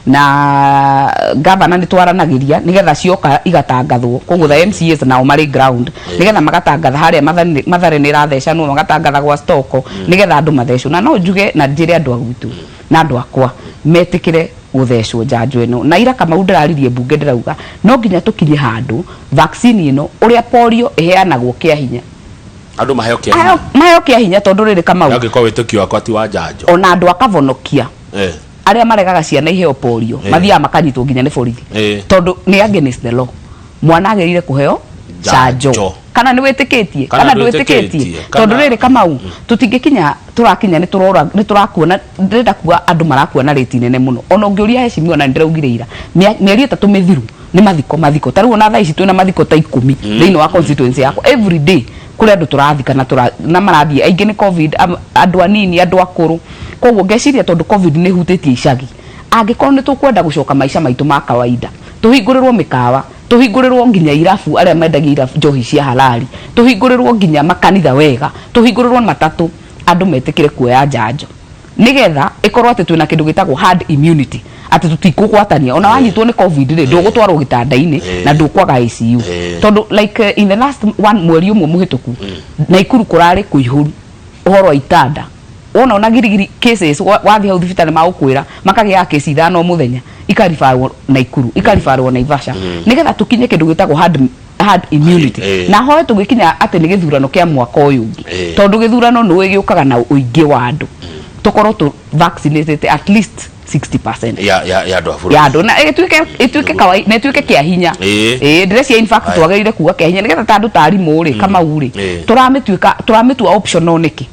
Na gavana nĩ twaranagĩria nĩgetha cioka igatangathwo, koguo the MCAs nao marĩ ground nĩgetha magatangatha harĩa Mathare nĩ ĩrathecanwo, magatangatha gwa stoko nĩgetha andũ mathecwo. Na no njuge na njĩre andũ a gwitũ na andũ akwa metĩkĩre gũthecwo njanjo ĩno. Na ira Kamau ndĩraririe mbunge, ndĩrauga no nginya tũkinye handũ vaccine ĩno, ũrĩa polio ĩheanagwo kĩa hinya, Andũ maheo kĩa hinya. Maheo kĩa hinya, tondũ rĩrĩ, Kamau, Angĩkorwo wĩtĩkio wakwa ti wa njanjo. Ona andũ akavonokia arĩa maregaga ciana iheo polio mathiaga makanyitwo nginya nĩ borithi, tondũ nĩ against the law. Mwana agĩrĩire kũheo njanjo. Njanjo, kana nĩ wĩtĩkĩtie kana kana ndwĩtĩkĩtie. Ndwĩtĩkĩtie, Tondũ rĩrĩ, Kamau, tũtingĩkinya tũrakinya nĩ tũrora nĩ tũrakuona, ndĩrenda kuga andũ marakua na rĩti nene mũno. Ona ũngĩũria hecimiwa, na nĩ ndĩraugire ira, mĩeri 3 mĩthiru nĩ mathiko, mathiko. Ta rĩu ona thaa ici twĩna mathiko ta 10 thĩinĩ wa constituency yakwa. Every day kũrĩ andũ tũrathika na na marathiĩ aingĩ nĩ COVID, andũ anini, andũ akũrũ. Koguo ngeciria tondũ COVID nĩ ĩhutĩtie icagi, angĩkorwo nĩ tũkwenda gũcoka maica maitũ ma kawaida, tũhingũrĩrwo mĩkawa, tũhingũrĩrwo nginya irabu, arĩa mendagia irabu njohi cia halali, tũhingũrĩrwo nginya makanitha wega, tũhingũrĩrwo matatũ, andũ metĩkĩre kuoya njanjo nĩgetha ĩkorwo atĩ twĩna kĩndũ gĩtagwo herd immunity, atĩ tũtikũgwatania. Ona wanyitwo nĩ COVID rĩ, ndũgũtwarwo gĩtanda-inĩ na ndũkwaga ICU. Tondũ like in the last one mweri ũmwe mũhĩtũku, Naikuru kũrarĩ kũihũru ũhoro wa itanda. Wona ona girigiri cases, wathiĩ hau thibitarĩ magũkwĩra makagĩaga kesi 5 o mũthenya, ikaribarwo Naikuru, ikaribarwo Naivasha, nĩgetha tũkinye kĩndũ gĩtagwo herd immunity. Na hoe tũgĩkinya atĩ nĩ gĩthurano kĩa mwaka ũyũ ũngĩ, tondũ gĩthurano nĩ gĩũkaga na ũingĩ wa andũ, tũkorwo tũ vaccinated at least 60% ya andũ a bũrũri. Ya andũ, na ĩtuĩke kawaida na ĩtuĩke kĩa hinya. Ĩĩ, ndĩreciria in fact twagĩrĩire kuga kĩa hinya nĩgetha ta andũ ta arimũ rĩ, Kamau rĩ, tũramĩtuĩka tũramĩtua optional nĩkĩ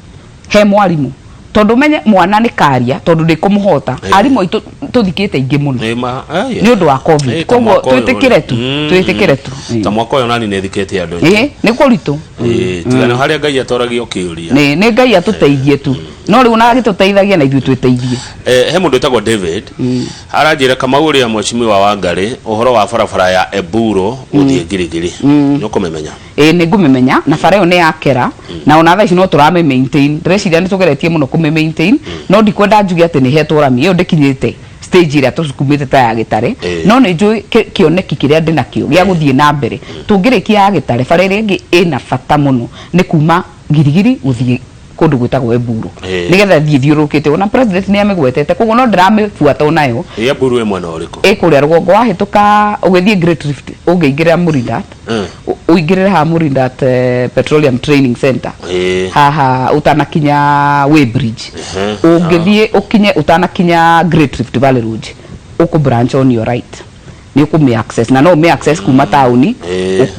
he mwarimũ? Tondũ menye mwana nĩ karia, tondũ ndĩkũmũhota. Arimũ aitũ tũthikĩte aingĩ mũno Ĩ ma ai, nĩ ũndũ wa COVID. Ta Koguo mwaka ũyũ twĩtĩkĩre rĩ. tu, twĩtĩkĩre tu. Ta mwaka ũyũ nani nĩ thikĩte andũ aingĩ. Ĩĩ, nĩ kũritũ. Tiga nĩ harĩa Ngai atoragia ũkĩũria. Nĩ Ngai atũteithie tu, no rĩu ona agĩtũteithagia na ithuĩ twĩteithie. He mũndũ wĩtagwo David aranjĩra, Kamau, ũrĩa mheshimiwa Wangari ũhoro wa barabara ya Eburo gũthiĩ Ngirigiri, nĩ ũkũmĩmenya? Ĩĩ, nĩ ngũmĩmenya, na bara ĩyo nĩ yakera, na ona thaa ici no tũramĩ maintain. Ndĩreciria nĩ tũgeretie mũno kũmĩ maintain, no ndikwenda njuge atĩ nĩ hetwo rami. Ĩyo ndĩkinyĩte stage ĩrĩa tũcukumĩte ta ya Gĩtare, no nĩ njũĩ kĩoneki kĩrĩa ndĩ nakĩo gĩa gũthiĩ na mbere. Tũngĩrĩkia ya Gĩtare, bara ĩrĩa ĩngĩ ĩna bata mũno nĩ kuma Girigiri gũthiĩ kũndũ gwĩtagwo Eburu, nĩgetha thiĩ thiũrũrũkĩte. Ona president nĩ amĩgwetete, koguo no ndĩramĩbuata onayo. Ĩ Eburu ĩ mwena ũrĩkũ? Ĩ kũrĩa rũgongo, wahĩtũka ũgĩthiĩ Great Rift, ũngĩingĩrĩra Mũrindat, ũingĩrĩre haha Mũrindat Petroleum Training Center, haha ũtanakinya Weighbridge, ũngĩthiĩ ũkinye ũtanakinya Great Rift Valley Road, ũkũ branch on your right, nĩ ũkũmĩ access, na no ũmĩ access kuma taũni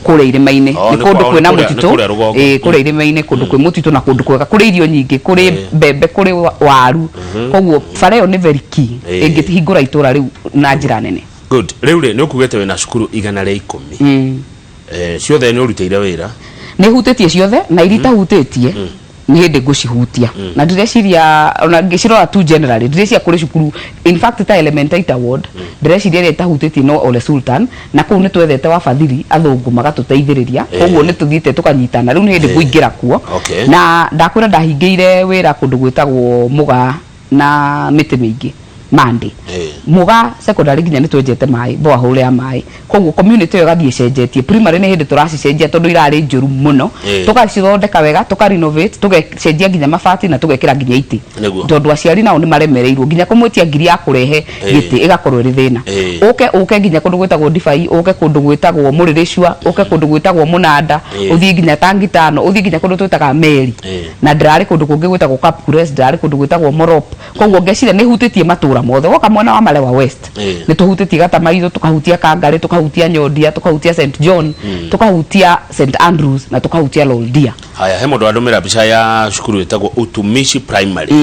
kũrĩa irĩma-inĩ. Oh, nĩ nĩ kũndũ kwĩna nĩ mũtitũ. kũrĩa rũgongo. Ĩĩ, kũrĩa irĩma-inĩ, kũndũ kwĩ mũtitũ na kũndũ kwega, kũrĩ irio nyingĩ, kũrĩ mbembe, kũrĩ waru. Koguo bara ĩyo nĩ very key, ĩngĩhingũra itũra rĩu na njĩra nene. Good. Rĩu rĩ, nĩ ũkugĩte wĩna cukuru 110. Ciothe nĩ ũrutĩire wĩra? Nĩ hutĩtie ciothe, na iria itahutĩtie nĩ hĩndĩ ngũcihutia. Na ndĩreciria ona ngĩcirora tu generally, ndĩreciria kũrĩ cukuru, in fact ta Elementaita ward, ndĩreciria ĩrĩa ĩtahutĩtie no Ole Sultan, na kũu nĩ twethete wafadhili athũngũ magatũteithĩrĩria, koguo nĩ tũthiĩte tũkanyitana. Rĩu nĩ hĩndĩ ngũingĩra kuo. Na ndakwĩra ndahingĩire wĩra kũndũ gwĩtagwo Mũgaa na mĩtĩ mĩingĩ Mande. Mũgaa secondary nginya nĩ twenjete maĩ, borehole ya maĩ, koguo community ĩyo ĩgathiĩ ĩcenjetie. Primary nĩ hĩndĩ tũracicenjia tondũ irarĩ njũru mũno, tũgacithondeka wega, tũka renovate, tũgacenjia nginya mabati na tũgekĩra nginya itĩ, tondũ aciari nao nĩ maremereirwo nginya kũmwĩtia ngiri ya kũrehe gĩtĩ ĩgakorwo ĩrĩ thĩna. Ũke ũke nginya kũndũ gwĩtagwo Ndibei, ũke kũndũ gwĩtagwo Mũrĩrĩcua, ũke kũndũ gwĩtagwo Mũnanda, ũthiĩ nginya Tangitano, ũthiĩ nginya kũndũ twĩtaga Meri, na ndĩrarĩ kũndũ kũngĩ gwĩtagwo Kapkures, ndĩrarĩ kũndũ gwĩtagwo Morop. Koguo ngeciria nĩ hutĩtie matũra mothe. Woka mwena wa Malewa West, nĩ tũhutĩtie Gatamaitho, tũkahutia Kangarĩ, tũkahutia Nyondia, tũkahutia St John, tũkahutia St Andrews na tũkahutia Loldia. Haya, he mũndũ andũmĩra mbica ya cukuru ĩtagwo Utumishi Primary,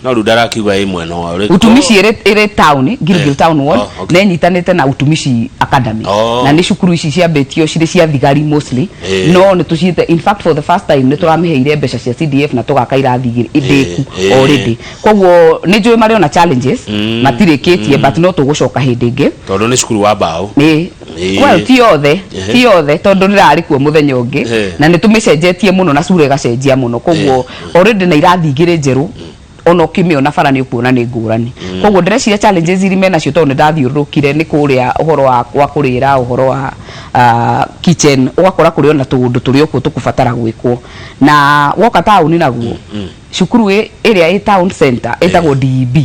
no rĩu ndarakiuga ĩ mwena wa ũrĩkũ. Utumishi ĩrĩ town, Gilgil Town ward, na ĩnyitanĩte na Utumishi Academy. Na nĩ cukuru ici ciambĩtio cirĩ cia thigari mostly, no nĩ tũciĩte, in fact for the first time nĩ tũramĩheire mbeca cia CDF na tũgaka irathi igĩrĩ ndĩku already. Koguo nĩ njũĩ marĩ ona challenges. Matirĩkĩtie, but no tũgũcoka hĩndĩ ĩngĩ. Tondũ nĩ cukuru wa mbaũ. Ĩ. Well, ti othe, ti othe, tondũ ndĩrarĩ kuo mũthenya ũngĩ. Na nĩ tũmĩcenjetie mũno na cura ĩgacenjia mũno, koguo already na irathi igĩrĩ njerũ, ona ũkĩmĩona bara nĩ ũkuona nĩ ngũrani. Koguo ndĩreciria challenges iria menacio, tondũ nĩ ndathiũrũrũkire, nĩ kũrĩa ũhoro wa kũrĩra, ũhoro wa kitchen, ũgakora kũrĩ ona tũũndũ tũrĩ okuo tũkũbatara gwĩkwo. Na woka taũni naguo, cukuru ĩrĩa ĩ town center ĩtagwo DEB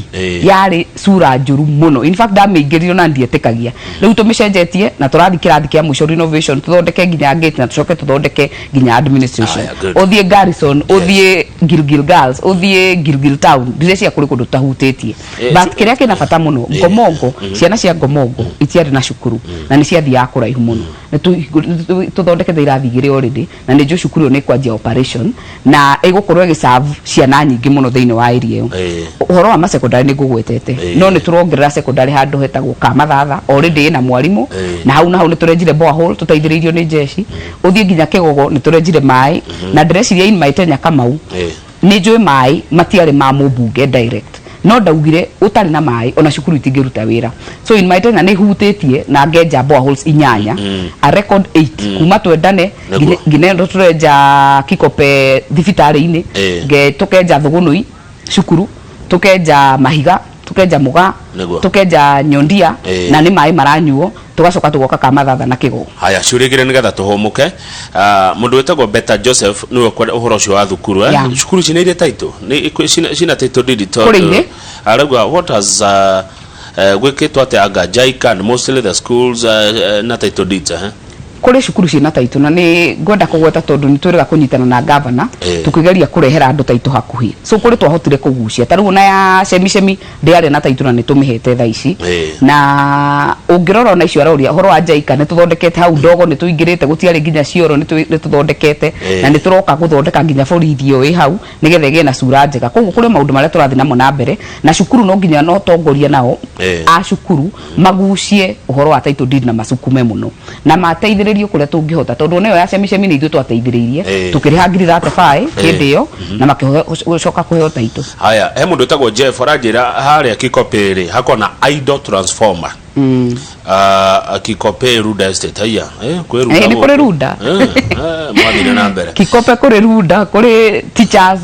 yarĩ cura njũru mũno. In fact, ndamĩingĩrire ona ndietĩkagia. Rĩu tũmĩcenjetie na tũrathiĩ kĩrathi kĩa mũico renovation, tũthondeke nginya gate na tũcoke tũthondeke nginya administration. Aya, good. Ũthiĩ Garrison, ũthiĩ Gilgil Girls, ũthiĩ Gilgil Town, ndĩreciria kũrĩ kũndũ tũtahutĩtie. But kĩrĩa kĩna bata mũno, Ngomongo, ciana cia Ngomongo itiarĩ na cukuru na nĩ ciathiaga kũraihu mũno. Nĩ tũthondekete irathi igĩrĩ already, na nĩ njũĩ cukuru ĩyo nĩ ĩkwanjia operation na ĩgũkorwo ĩgĩserve ciana nyingĩ mũno thĩinĩ wa area ĩyo. Ũhoro wa masekondari nĩ ngũgwetete, no nĩ tũrongerera sekondari handũ hetagwo Kamathatha, already ĩna mwarimũ. Na hau na hau nĩ tũrenjire borehole tũteithĩrĩirio nĩ jeshi. Ũthiĩ nginya Kĩgogo nĩ tũrenjire maĩ, na ndĩreciria in my tenure, Kamau, nĩ njũĩ maĩ matiarĩ ma mũmbunge direct, no ndaugire ũtarĩ na maĩ ona cukuru itingĩruta wĩra. So in my tenure nĩ hutĩtie na ngenja boreholes inyanya, a record 8 kuma twendane. Nginya ĩno tũrenja Kikope thibitarĩ-inĩ, tũkenja Thũgũnũi cukuru, tũkenja Mahiga, tũkenja Mũgaa, tũkenja Nyondia, na nĩ maĩ maranyuo. Tũgacoka tũgoka Kamathatha na Kĩgogo. Haya, ciũria igĩrĩ nĩgetha tũhũmũke. Ah, mũndũ wĩtagwo Beta Joseph nĩwe ũkwenda ũhoro ũcio wa thukuru, eh? Cukuru ici nĩ irĩ title? Nĩ cina title deed? Kũrĩ tondũ irĩ. Arauga what has gwĩkĩtwo atĩa anga JICA and mostly the schools na title deeds, eh? Kũrĩ cukuru ciĩna taitũ, na nĩ ngwenda kũgweta tondũ nĩ twĩrĩga kũnyitana na gavana, tũkĩgeria kũrehera andũ taitũ hakuhĩ. So kũrĩ twahotire kũgucia, ta rĩu ona ya Chemicemi ndĩarĩ na taitũ na nĩ tũmĩhete thaa ici. Na ũngĩrora ona icio aroria ũhoro wa JICA, nĩ tũthondekete hau ndogo, nĩ tũingĩrĩte, gũtiarĩ nginya cioro, nĩ tũthondekete, na nĩ tũroka gũthondeka nginya borithi ĩyo ĩ hau nĩgetha ĩgĩe na cura njega. Koguo kũrĩ maũndũ marĩa tũrathiĩ namo na mbere na cukuru, no nginya no tongoria nao a cukuru magucie ũhoro wa title deed na macukume mũno na mateithĩrĩrio kũrĩa tũngĩhota, tondũ ona ĩyo ya Chemicemi nĩ ithuĩ twateithĩrĩirie, tũkĩrĩha ngiri 35 hĩndĩ ĩyo na makĩcoka kũheo title. Haya, he mũndũ wĩtagwo Jeff aranjĩra harĩa Kikopĩ rĩ hakoragwo na idle transformer. Kikope Runda Estate, haiya, kwĩ Runda Nĩ gũkũ. Kũrĩ Runda. Mwathire na mbere. Kikope kũrĩ Runda, kũrĩ teachers.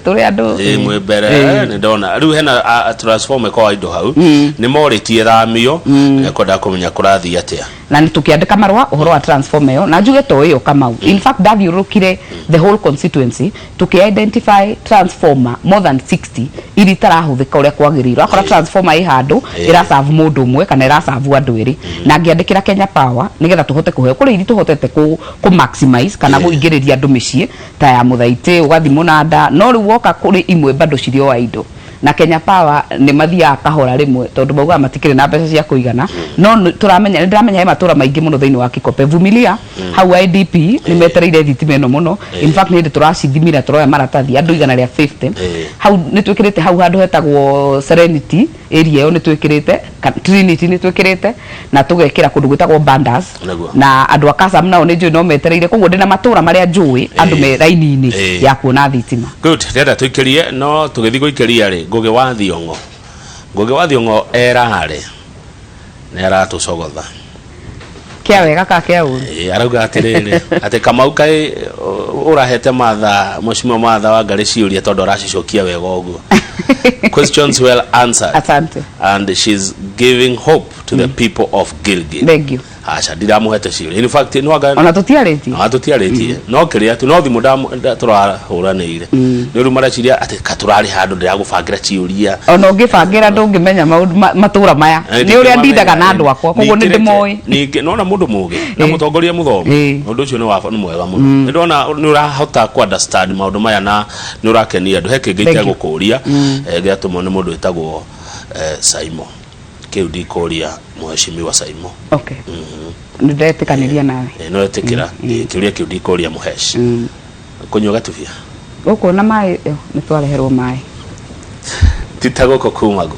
Tũrĩ andũ. Mwĩ mbere. Nĩ ndona rĩu hena a transformer ĩkoragwo indo hau, nĩ morĩtie thamio, kwendaga kũmenya kũrathiĩ atĩa. Na nĩ tũkĩandĩka marũa ũhoro wa transformer ĩyo, na njuge to ĩyo, Kamau, in fact ndathiũrũrũkire the whole constituency tũkĩ identify transformer more than 60 iria itarahũthĩka ũrĩa kwagĩrĩire. Ũrakora transformer ĩ handũ ĩraserve mũndũ ũmwe kana ĩraserve andũ erĩ, na ngĩandĩkĩra Kenya Power nĩgetha tũhote kũheo. Kũrĩ iria tũhotete kũ maximize kana kũingĩrĩria andũ mĩciĩ ta ya Mũthaitĩ, ũgathiĩ Mũnanda, no rĩu woka kũrĩ imwe bado cirĩ o idle, na Kenya Power nĩ mathiaga kahora rĩmwe tondũ maugaga matikĩrĩ na mbeca cia kũigana. No tũramenya, nĩ ndĩramenya he matũra maingĩ mũno thĩinĩ wa Kikope, Vumilia hau IDP nĩ metereire thitima ĩno mũno. In fact, nĩ hĩndĩ tũracithimira, tũroya maratathi andũ 150. Hau nĩ twĩkĩrĩte hau handũ hetagwo Serenity area ĩyo nĩ twĩkĩrĩte, Trinity nĩ twĩkĩrĩte, na tũgekĩra kũndũ gwĩtagwo Bandas. Na andũ a Kasam nao nĩ njũĩ no metereire. Koguo ndĩna matũra marĩa njũĩ andũ me raini-inĩ ya kuona thitima. Good, ndĩrenda tũikĩrie, no tũgĩthiĩ gũikĩria rĩ, Ngũgĩ wa Thiong'o, Ngũgĩ wa Thiong'o erarĩ nĩ aratũcogotha. Kĩa wega ka kĩa ũru? Arauga atĩrĩrĩ, atĩ Kamau kaĩ ũrahete Martha, Mheshimiwa Martha Wangari ciũria tondũ aracicokia wega ũguo, questions well answered. Asante. And she's giving hope to the people of Gilgil. Thank you. Aca, ndiramuhete ciũria, in fact no anga Ona tũtiarĩtie. Ah, tũtiarĩtie, no kĩrĩa tu no thimũ tũrahũranĩire nĩ rĩu mareciria atĩ ka tũrarĩ handũ ndĩragũbangĩra ciũria. Ona ũngĩbangĩra ndũngĩmenya maũndũ matũra maya. Nĩ ũrĩa ndindaga na andũ akwa, koguo nĩ ndĩmoĩ. Ningĩ nona mũndũ mũgĩ na mũtongoria mũthomu, ũndũ ũcio nĩ wa nĩ mwega mũno. Nĩ ndona nĩ ũrahota ku understand maũndũ maya na nĩ ũrakenia andũ. He kĩngĩ Thank you. itegũkũria, gĩatũmwo nĩ mũndũ wĩtagwo Saimo. Kĩu ndikũria Mheshimiwa Saimo. Okay, nĩ ndetĩkanĩria nawe. No etĩkĩra kĩũria kĩu ndikũria mũhesh kũnyua gatubia. Gũkũ na maĩ, nĩ twareherwo maĩ. Tita gũkũ kumagwo.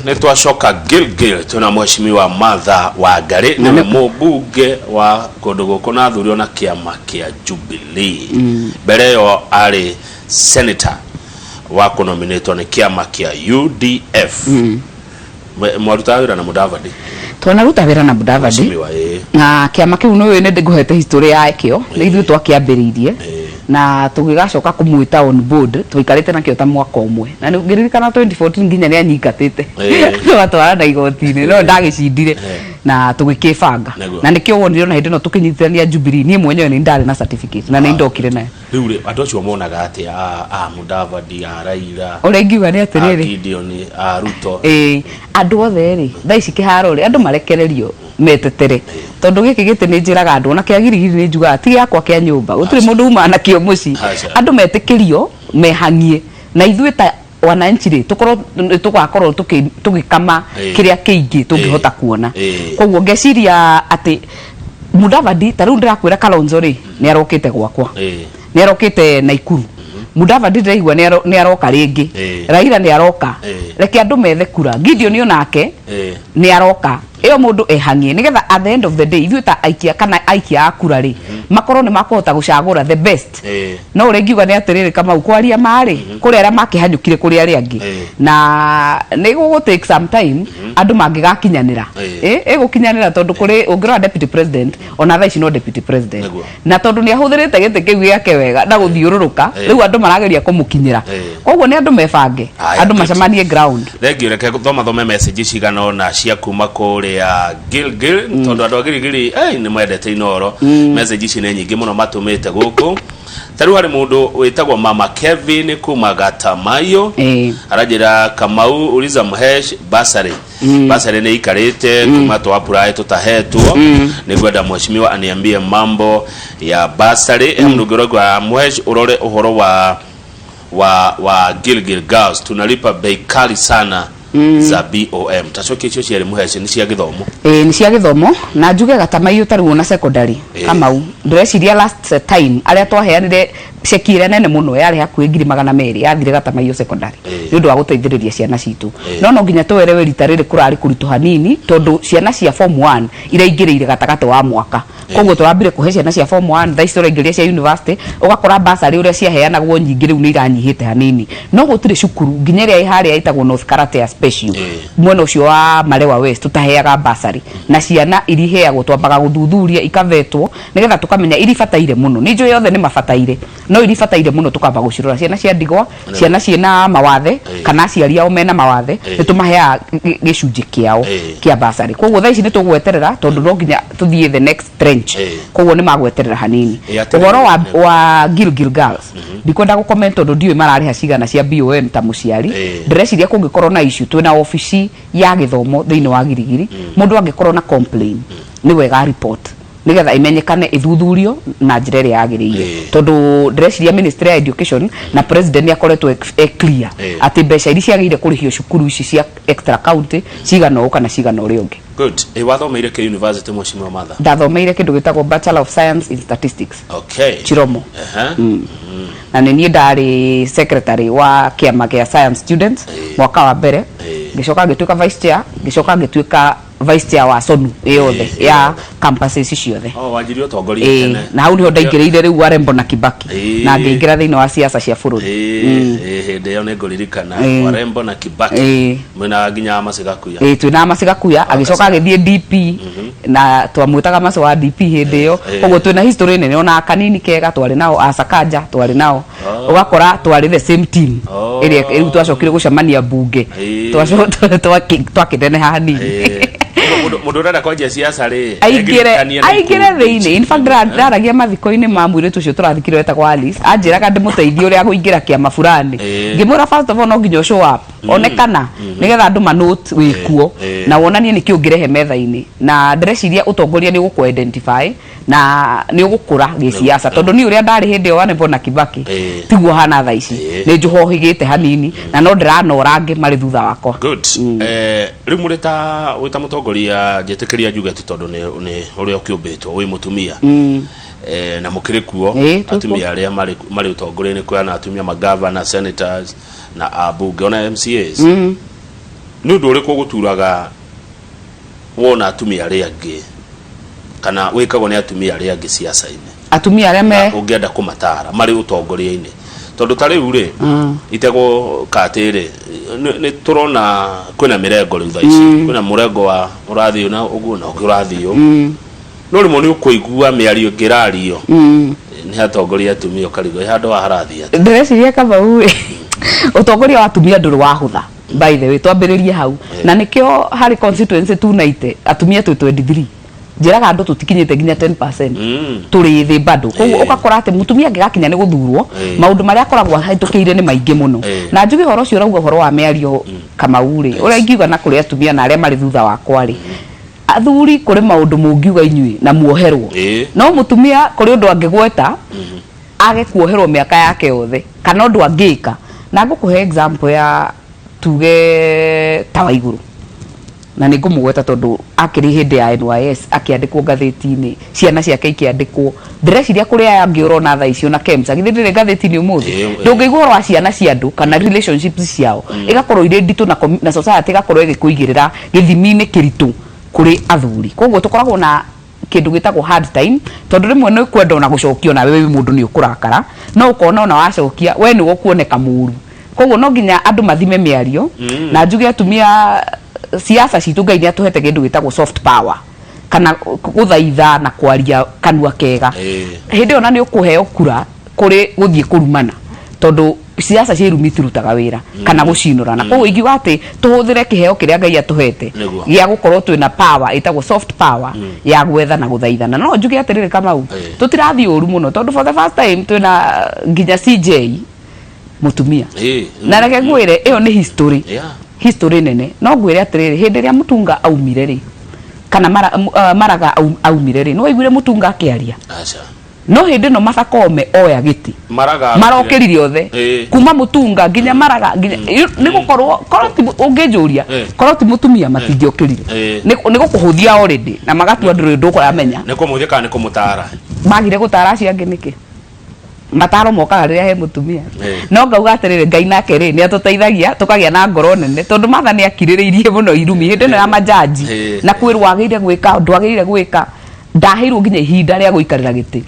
Nĩ twacoka Gilgil twĩna mheshimiwa Martha Wangari, nĩwe mũmbunge wa kũndũ gũkũ na athurirwo na kĩama kĩa Jubilee. Mbere ĩyo arĩ senator wa kũnominĩtwo nĩ kĩama kĩa UDF. Mwarutaga wĩra na Mudavadi? Twanaruta wĩra na Mudavadi. Mheshimiwa, ĩĩ. Na kĩama kĩu nĩ nĩ ngũhete history yakĩo, nĩ ithuĩ twakĩambĩrĩirie na tũgĩgacoka kũmwĩta on board. Twaikarĩte nakĩo ta mwaka ũmwe, na nĩ ngĩririkana 2014 nginya nĩ anyingatĩte, tũgatwarana igoti-inĩ, no ndagĩcindire na tũgĩkĩbanga. Na nĩkĩo wonire ona hĩndĩ ĩno tũkĩnyitithania Jubilee, niĩ mwenyewe nĩ ndarĩ na certificate na nĩ ndokire nayo. Rĩu rĩ, andũ acio monaga atĩa a Mudavadi, a Raila, Ũrĩa ingiuga nĩ a atĩrĩrĩ, Gideon, a Ruto? Ĩĩ, andũ othe rĩ, thaa ici kĩharo rĩ, andũ marekererio metetere, tondũ gĩkĩ gĩtĩ nĩ njĩraga andũ ona kĩa Girigiri nĩ njugaga ti gĩakwa kĩa nyũmba, gũtirĩ mũndũ umaga nakĩo mũciĩ. Aca. Andũ metĩkĩrio mehang'ie na ithuĩ ta wananchi rĩ, tũkorwo nĩ tũgakorwo tũgĩkama kĩrĩa kĩingĩ tũngĩhota kuona. Koguo ngeciria atĩ Mudavadi, ta rĩu ndĩrakwĩra, Kalonzo rĩ, nĩ arokĩte gwakwa, nĩ arokĩte Naikuru. Mudavadi ndĩraigua nĩ aroka rĩngĩ. Raila nĩ aroka. Reke andũ methe kura. Gideon onake nĩ aroka. Ĩyo mũndũ ehang'ie nĩgetha at the end of the day ithuĩ ta aikia kana aikia a kura rĩ, makorwo nĩ makũhota gũcagũra the best. No ũrĩa ingiuga nĩ atĩrĩrĩ, Kamau, kwaria marĩ kũrĩ arĩa makĩhanyũkire kũrĩ arĩa angĩ, na nĩ gũgũ take some time andũ mangĩgakinyanĩra. Ĩgũkinyanĩra tondũ kũrĩ ũngĩrora deputy president, ona thaa ici no deputy president, na tondũ nĩ ahũthĩrĩte gĩtĩ kĩu gĩake wega na gũthiũrũrũka, rĩu andũ marageria kũmũkinyĩra. Koguo nĩ andũ mebange, Aya, andũ macemanie ground. Thengiũ. Reke thoma thome message cigana ũna cia kuma kũrĩa Gilgil, tondũ andũ a Gilgili nĩ mendete Inoro. Message ici nĩ nyingĩ mũno matũmĩte gũkũ. Ta rĩu harĩ mũndũ wĩtagwo Mama Kevin kuma Gatamayo, aranjĩra, "Kamau, uliza Mhesh bursary, bursary nĩ ikarĩte kuma twa apply tũtahetwo. Nĩ ngwenda mheshimiwa aniambie mambo ya bursary." He mũndũ ũngĩ ũrauga, "Mhesh, ũrore ũhoro wa Gilgil Girls, tunalipa bei kali sana za BOM." Tacokia icio cierĩ, Mũheci, nĩ cia gĩthomo. Ĩĩ, nĩ cia gĩthomo, na njuge Gatamaiyũ tarĩu ona secondary, Kamau, ndĩreciria last time arĩa twaheanire ceki ĩrĩa nene mũno yarĩ hakuhĩ 200,000 yathire Gatamaiyũ secondary nĩ ũndũ wa gũteithĩrĩria ciana citũ. No nginya twerewe rita rĩrĩ kũrarĩ kũritũ hanini, tondũ ciana cia form 1 iraingĩrĩire gatagatĩ wa mwaka. Koguo tũrambire kũhe ciana cia form 1, thaa ici tũraingĩria cia university, ũgakora bursary ũrĩa ciaheanagwo nyingĩ rĩu nĩ iranyihĩte hanini. No gũtirĩ cukuru nginya ĩrĩa ĩ harĩa ĩtagwo North Karate Special, mwena ũcio wa Malewa West, tũtaheaga bursary. Na ciana iria iheagwo twambaga gũthuthuria, ikavetwo nĩgetha tũkamenya iria ibataire mũno. Nĩ njũĩ othe nĩ mabataire, no iria ibataire mũno tũkamba gũcirora, ciana cia ndigwa, ciana ciĩna mawathe kana aciari ao mena mawathe, nĩ tũmaheaga gĩcunjĩ kĩao kĩa bursary. Koguo thaa ici nĩ tũgweterera, tondũ no nginya tũthiĩ the next trench. Koguo nĩ magweterera hanini. Atĩrĩrĩ, Ũhoro wa Gilgil Girls ndikwenda gũ comment, tondũ ndiũĩ mararĩha cigana cia BOM ta mũciari. Ndĩreciria kũngĩkorwo na issue, twĩna obici ya gĩthomo thĩinĩ wa Girigiri. Mũndũ angĩkorwo na complain, nĩ wega report nĩgetha imenyekane, ĩthuthurio na njĩra ĩrĩa yagĩrĩire, tondũ ndĩreciria ministry ya education na president nĩ akoretwo e clear atĩ mbeca iria ciagĩrĩire kũrĩhio cukuru ici cia extra county cigana ũũ kana cigana ũrĩa ũngĩ. Good. Wathomeire kĩ university, mheshimiwa Martha? Ndathomeire kĩndũ gĩtagwo Bachelor of Science in Statistics, Chiromo. Na nĩ niĩ ndarĩ secretary wa kĩama gĩa science students mwaka wa mbere, ngĩcoka ngĩtuĩka vice chair, ngĩcoka ngĩtuĩka vice chair wa SONU ĩyothe ya campuses ciothe. Oh, wanjirie ũtongoria tene. Na hau niho ndaingĩrĩire rĩu Warembo na Kibaki na ngĩingĩra thĩinĩ wa siasa cia bũrũri. Ĩĩ, hĩndĩ ĩyo nĩ ngũririkana Warembo na Kibaki, mwena nginya Masigakuya. Ĩĩ, twĩna Masigakuya, agĩcoka agĩthiĩ DP na twamwĩtaga Maco wa DP hĩndĩ ĩyo. Koguo twĩna history nene, ona kanini kega twarĩ nao, Asakaja twarĩ nao. Ũgakora twarĩ the same team ĩrĩa rĩu twacokire gũcemania mbunge. Twakĩneneha hanini. Ũguo mũndũ ũrenda kwanjia siasa rĩ, aingĩre egirikanie na aingĩre ikundi thĩinĩ. ici. In fact, ndaragia mathiko-inĩ ma mũirĩtu ũcio tũrathikire wetagwo Alice, anjĩraga ndĩmũteithie ũrĩa kũingĩra kĩama fulani. Ngĩmwĩra first of all no nginya show up, onekana, nĩgetha andũ manote wĩkuo na wonanie nĩkĩ ũngĩrehe metha-inĩ. Na ndĩreciria ũtongoria nĩ ũgũkũ identify na nĩ ũgũkũra gĩsiasa, tondũ niĩ ũrĩa ndarĩ hĩndĩ ĩyo Warembo na Kibaki tiguo hana thaa ici. Nĩ njũhohĩgĩte hanini na no ndĩranora angĩ marĩ thutha wakwa. Good. Rĩu mũrĩ ta wĩ ta mũtongoria, njĩtĩkĩria njuge atĩ tondũ nĩ ũrĩa ũkĩũmbĩtwo wĩ mũtumia, na mũkĩrĩ kuo Ĩĩ, twĩ kuo. Atumia arĩa marĩ ũtongoria-inĩ, kwĩna atumia magavana, senators na ambunge, ona MCAs. Nĩ ũndũ ũrĩkũ ũgũturaga wona atumia arĩa angĩ kana wĩkagwo nĩ atumia arĩa angĩ ciaca-inĩ? Atumia arĩa me Na ũngĩenda kũmatara marĩ ũtongoria-inĩ, tondũ ta rĩu rĩ, itegũ katĩ rĩ, nĩ tũrona kwĩna mĩrengo rĩu thaa ici, kwĩna mũrengo wa ũrathiĩ na ũguo na ũngĩ ũrathiĩ ũũ, no rĩmwe nĩ ũkũigua mĩario ĩngĩ ĩrario nĩ atongoria atumia, ũkarigwo ĩ handũ haha harathiĩ atĩa? Ndĩreciria, Kamau, ũtongoria wa atumia ndũrĩ wahũtha, by the way, twambĩrĩrie hau. Na nĩkĩo harĩ constituency 290, atumia twĩ 23. Njĩraga andũ tũtikinyĩte nginya 10%, tũrĩ thĩ bado. Koguo ũgakora atĩ mũtumia angĩgakinya nĩ gũthurwo, maũndũ marĩa akoragwo ahĩtũkĩire nĩ maingĩ mũno. Na njuge ũhoro ũcio ũrauga, ũhoro wa mĩario, Kamau rĩ, ũrĩa ingiuga na kũrĩ atumia na arĩa marĩ thutha wakwa rĩ, athuri, kũrĩ maũndũ mũngiuga inyuĩ na muoherwo, no mũtumia kũrĩ ũndũ angĩgweta age kuoherwo mĩaka yake yothe, kana ũndũ angĩka. Na ngũkũhe example ya tuge ta Waigũrũ, na nĩ ngũmũgweta tondũ akĩrĩ hĩndĩ ya NYS akĩandĩkwo ngathĩti-inĩ, ciana ciake ikĩandĩkwo. Ndĩreciria kũrĩ aya angĩ ũrona thaa icio na KEMSA, githĩ ndĩrĩ ngathĩti-inĩ ũmũthĩ? Ndũngĩigua ũhoro wa ciana cia andũ kana relationships ciao ĩgakorwo irĩ nditũ, na society ĩgakorwo ĩgĩkũigĩrĩra gĩthimi-inĩ kĩritũ kũrĩ athuri. Koguo tũkoragwo na kĩndũ gĩtagwo hard time, tondũ rĩmwe nĩ kwenda ona gũcokia, onawe wĩ mũndũ nĩ ũkũrakara, no ũkona ona wacokia we nĩwe ũkuoneka mũru. Koguo no nginya andũ mathime mĩario. Na njuge atumia, siasa citũ, Ngai nĩ atũhete kĩndũ gĩtagwo soft power, kana gũthaitha na kwaria kanua kega. Hĩndĩ ĩyo na nĩ ũkũheo kura kũrĩ gũthiĩ kũrumana, tondũ siasa cia irumi itirutaga wĩra kana gũcinũrana. Koguo ingiuga atĩ tũhũthĩre kĩheo kĩrĩa Ngai atũhete gĩa gũkorwo twĩna power ĩtagwo soft power ya gwetha na gũthaithana. No njuge atĩrĩrĩ, Kamau, tũtirathiĩ ũru mũno, tondũ for the first time twĩna nginya CJ mũtumia. Na reke ngwĩre, ĩyo nĩ history, history nene. No ngwĩre atĩrĩrĩ, hĩndĩ ĩrĩa Mũtunga aumire rĩ, kana Maraga aumire rĩ, nĩ waiguire Mũtunga akĩaria? Aca. No hĩndĩ ĩno Martha Koome oya gĩtĩ, Maraga marokĩrire othe, kuma Mũtunga nginya Maraga nginya nĩ gũkorwo korwo ti, ũngĩnjũria, korwo ti mũtumia matingĩokĩrire. Nĩ gũkũhũthia already na magatua ndũrĩ ũndũ ũramenya. Nĩ kũmũthia kana nĩ kũmũtara? Magire gũtara acio angĩ nĩkĩ? Mataro mokaga rĩrĩa he mũtumia. No ngauga atĩrĩrĩ, Ngai nake rĩ, nĩ atũteithagia tũkagĩa na ngoro nene, tondũ Martha nĩ akirĩrĩirie mũno irumi hĩndĩ ĩno ya majaji na kwĩrwo wagĩrĩire gwĩka, ndwagĩrĩire gwĩka. Ndaheirwo nginya ihinda rĩa gũikarĩra gĩtĩ.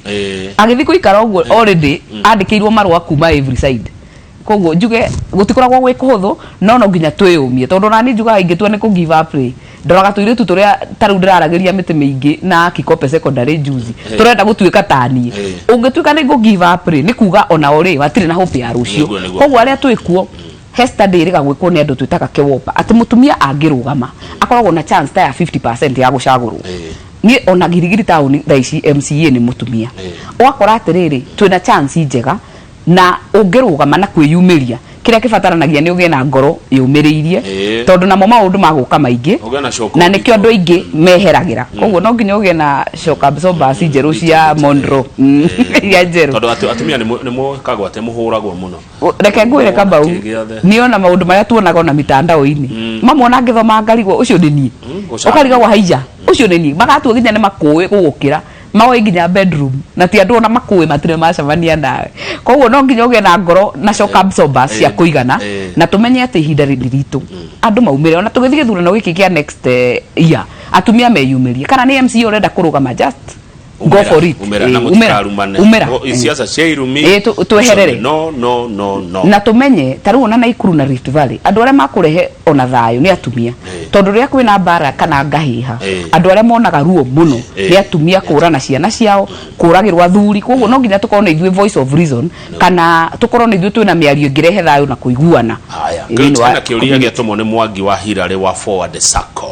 Agĩthiĩ gũikara ũguo, already andĩkĩirwo marũa kuma every side. Koguo njuge gũtikoragwo gwĩ kũhũthũ, no nginya twĩyũmie, tondũ ona niĩ njugaga ingĩtua nĩ kũ give up rĩ, ndoraga tũirĩtu tũrĩa ta rĩu ndĩraragĩria mĩtĩ mĩingĩ na Kikope Secondary juzi, tũrenda gũtuĩka ta niĩ. Ũngĩtuĩka nĩ ngũ give up rĩ, nĩ kuga onao rĩ matirĩ na hope ya rũciũ. Nĩguo. Koguo arĩa twĩ kuo, he study ĩrĩga gwĩkwo nĩ andũ twĩtaga KEWOPA, atĩ mũtumia angĩrũgama akoragwo na chance ta ya 50% ya gũcagũrwo. Niĩ ona Girigiri taũni thaa ici MCA nĩ mũtumia. Ũgakora atĩrĩrĩ, twĩna chance njega na ũngĩrũgama na kwĩyumĩria, kĩrĩa kĩbataranagia nĩ ũgĩe na ngoro yũmĩrĩirie, tondũ namo maũndũ magũka maingĩ. Ũgĩe na shock. Na nĩkĩo andũ aingĩ meheragĩra. Koguo no nginya ũgĩe na shock absorbers njerũ cia Monroe, iria njerũ. Tondũ atumia nĩ mwĩkagwo atĩ mũhũragwo mũno. Reke ngwĩre, Kamau, Kĩ gĩothe. niĩ ona maũndũ marĩa tuonaga ona mitandao-inĩ mamwe, ona ngĩthoma ngarigwo ũcio nĩ niĩ. Gũcambio. Ũkarigagwo haija ũcio nĩ niĩ, magatua nginya nĩ makũĩ gũgũkĩra, maoĩ nginya bedroom, na ti andũ ona makũĩ, matirĩ macemania nawe. Koguo no nginya ũgĩe na ngoro na shock absorbers cia kũigana, na tũmenye atĩ ihinda rĩrĩ ritũ andũ maumĩre. Ona tũgĩthiĩ gĩthurano gĩkĩ kĩa next year, atumia meyumĩrie. Kana nĩ MCA ũrenda kũrũgama, just go for it. Umĩra na Umĩra. mũtikarumane. Umĩra. Siasa cia irumi. Tweherere. No, no, no, no. Na tumenye ta rĩu ona Naikuru na Rift Valley, andũ arĩa makũrehe ona thayũ nĩ atumia, tondũ rĩrĩa kwĩna mbara kana ngahĩha, andũ arĩa monaga ruo mũno nĩ atumia, kũra na ciana ciao, kũragĩrwo athuri. Koguo no nginya tũkorwo na ithuĩ voice of reason, kana tũkorwo na ithuĩ twĩna mĩario ĩngĩrehe thayũ na kũiguana Haya, thĩinĩ good. wa Hena kĩũria community. gĩatũmwo nĩ Mwangi wa Hilary wa Forward Sacco.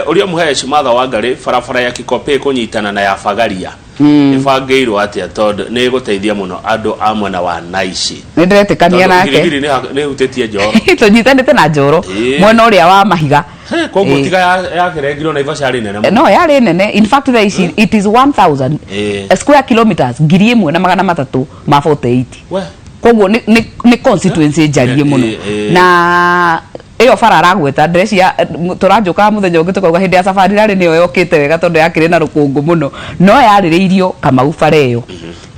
Ũria mũheeci Martha Wangari, barabara ya Kikopey kũnyitana na ya Bagaria ĩbangĩirwo atĩa, tondũ nĩ ĩgũteithia mũno andũ a mwena wa Naici? Nĩ ndĩretĩkania Tondũ nake. Girigiri nĩ ĩhutĩtie Njoro. Tũnyitanĩte na Njoro, mwena ũrĩa wa mahiga. Koguo tiga ya kĩrengirwo Naivasha yarĩ nene mũno. No yarĩ nene. In fact, thaa ici it is 1000 square kilometers, 1348. We. Koguo nĩ constituency njariĩ mũno. Na ĩyo bara aragweta, ndĩreciria tũranjũkaga mũthenya ũngĩ tũkauga hĩndĩ ya safari rarĩ nĩyo yokĩte wega, tondũ yakĩrĩ na rũkũngũ mũno, no yarĩrĩirio, Kamau, bara ĩyo.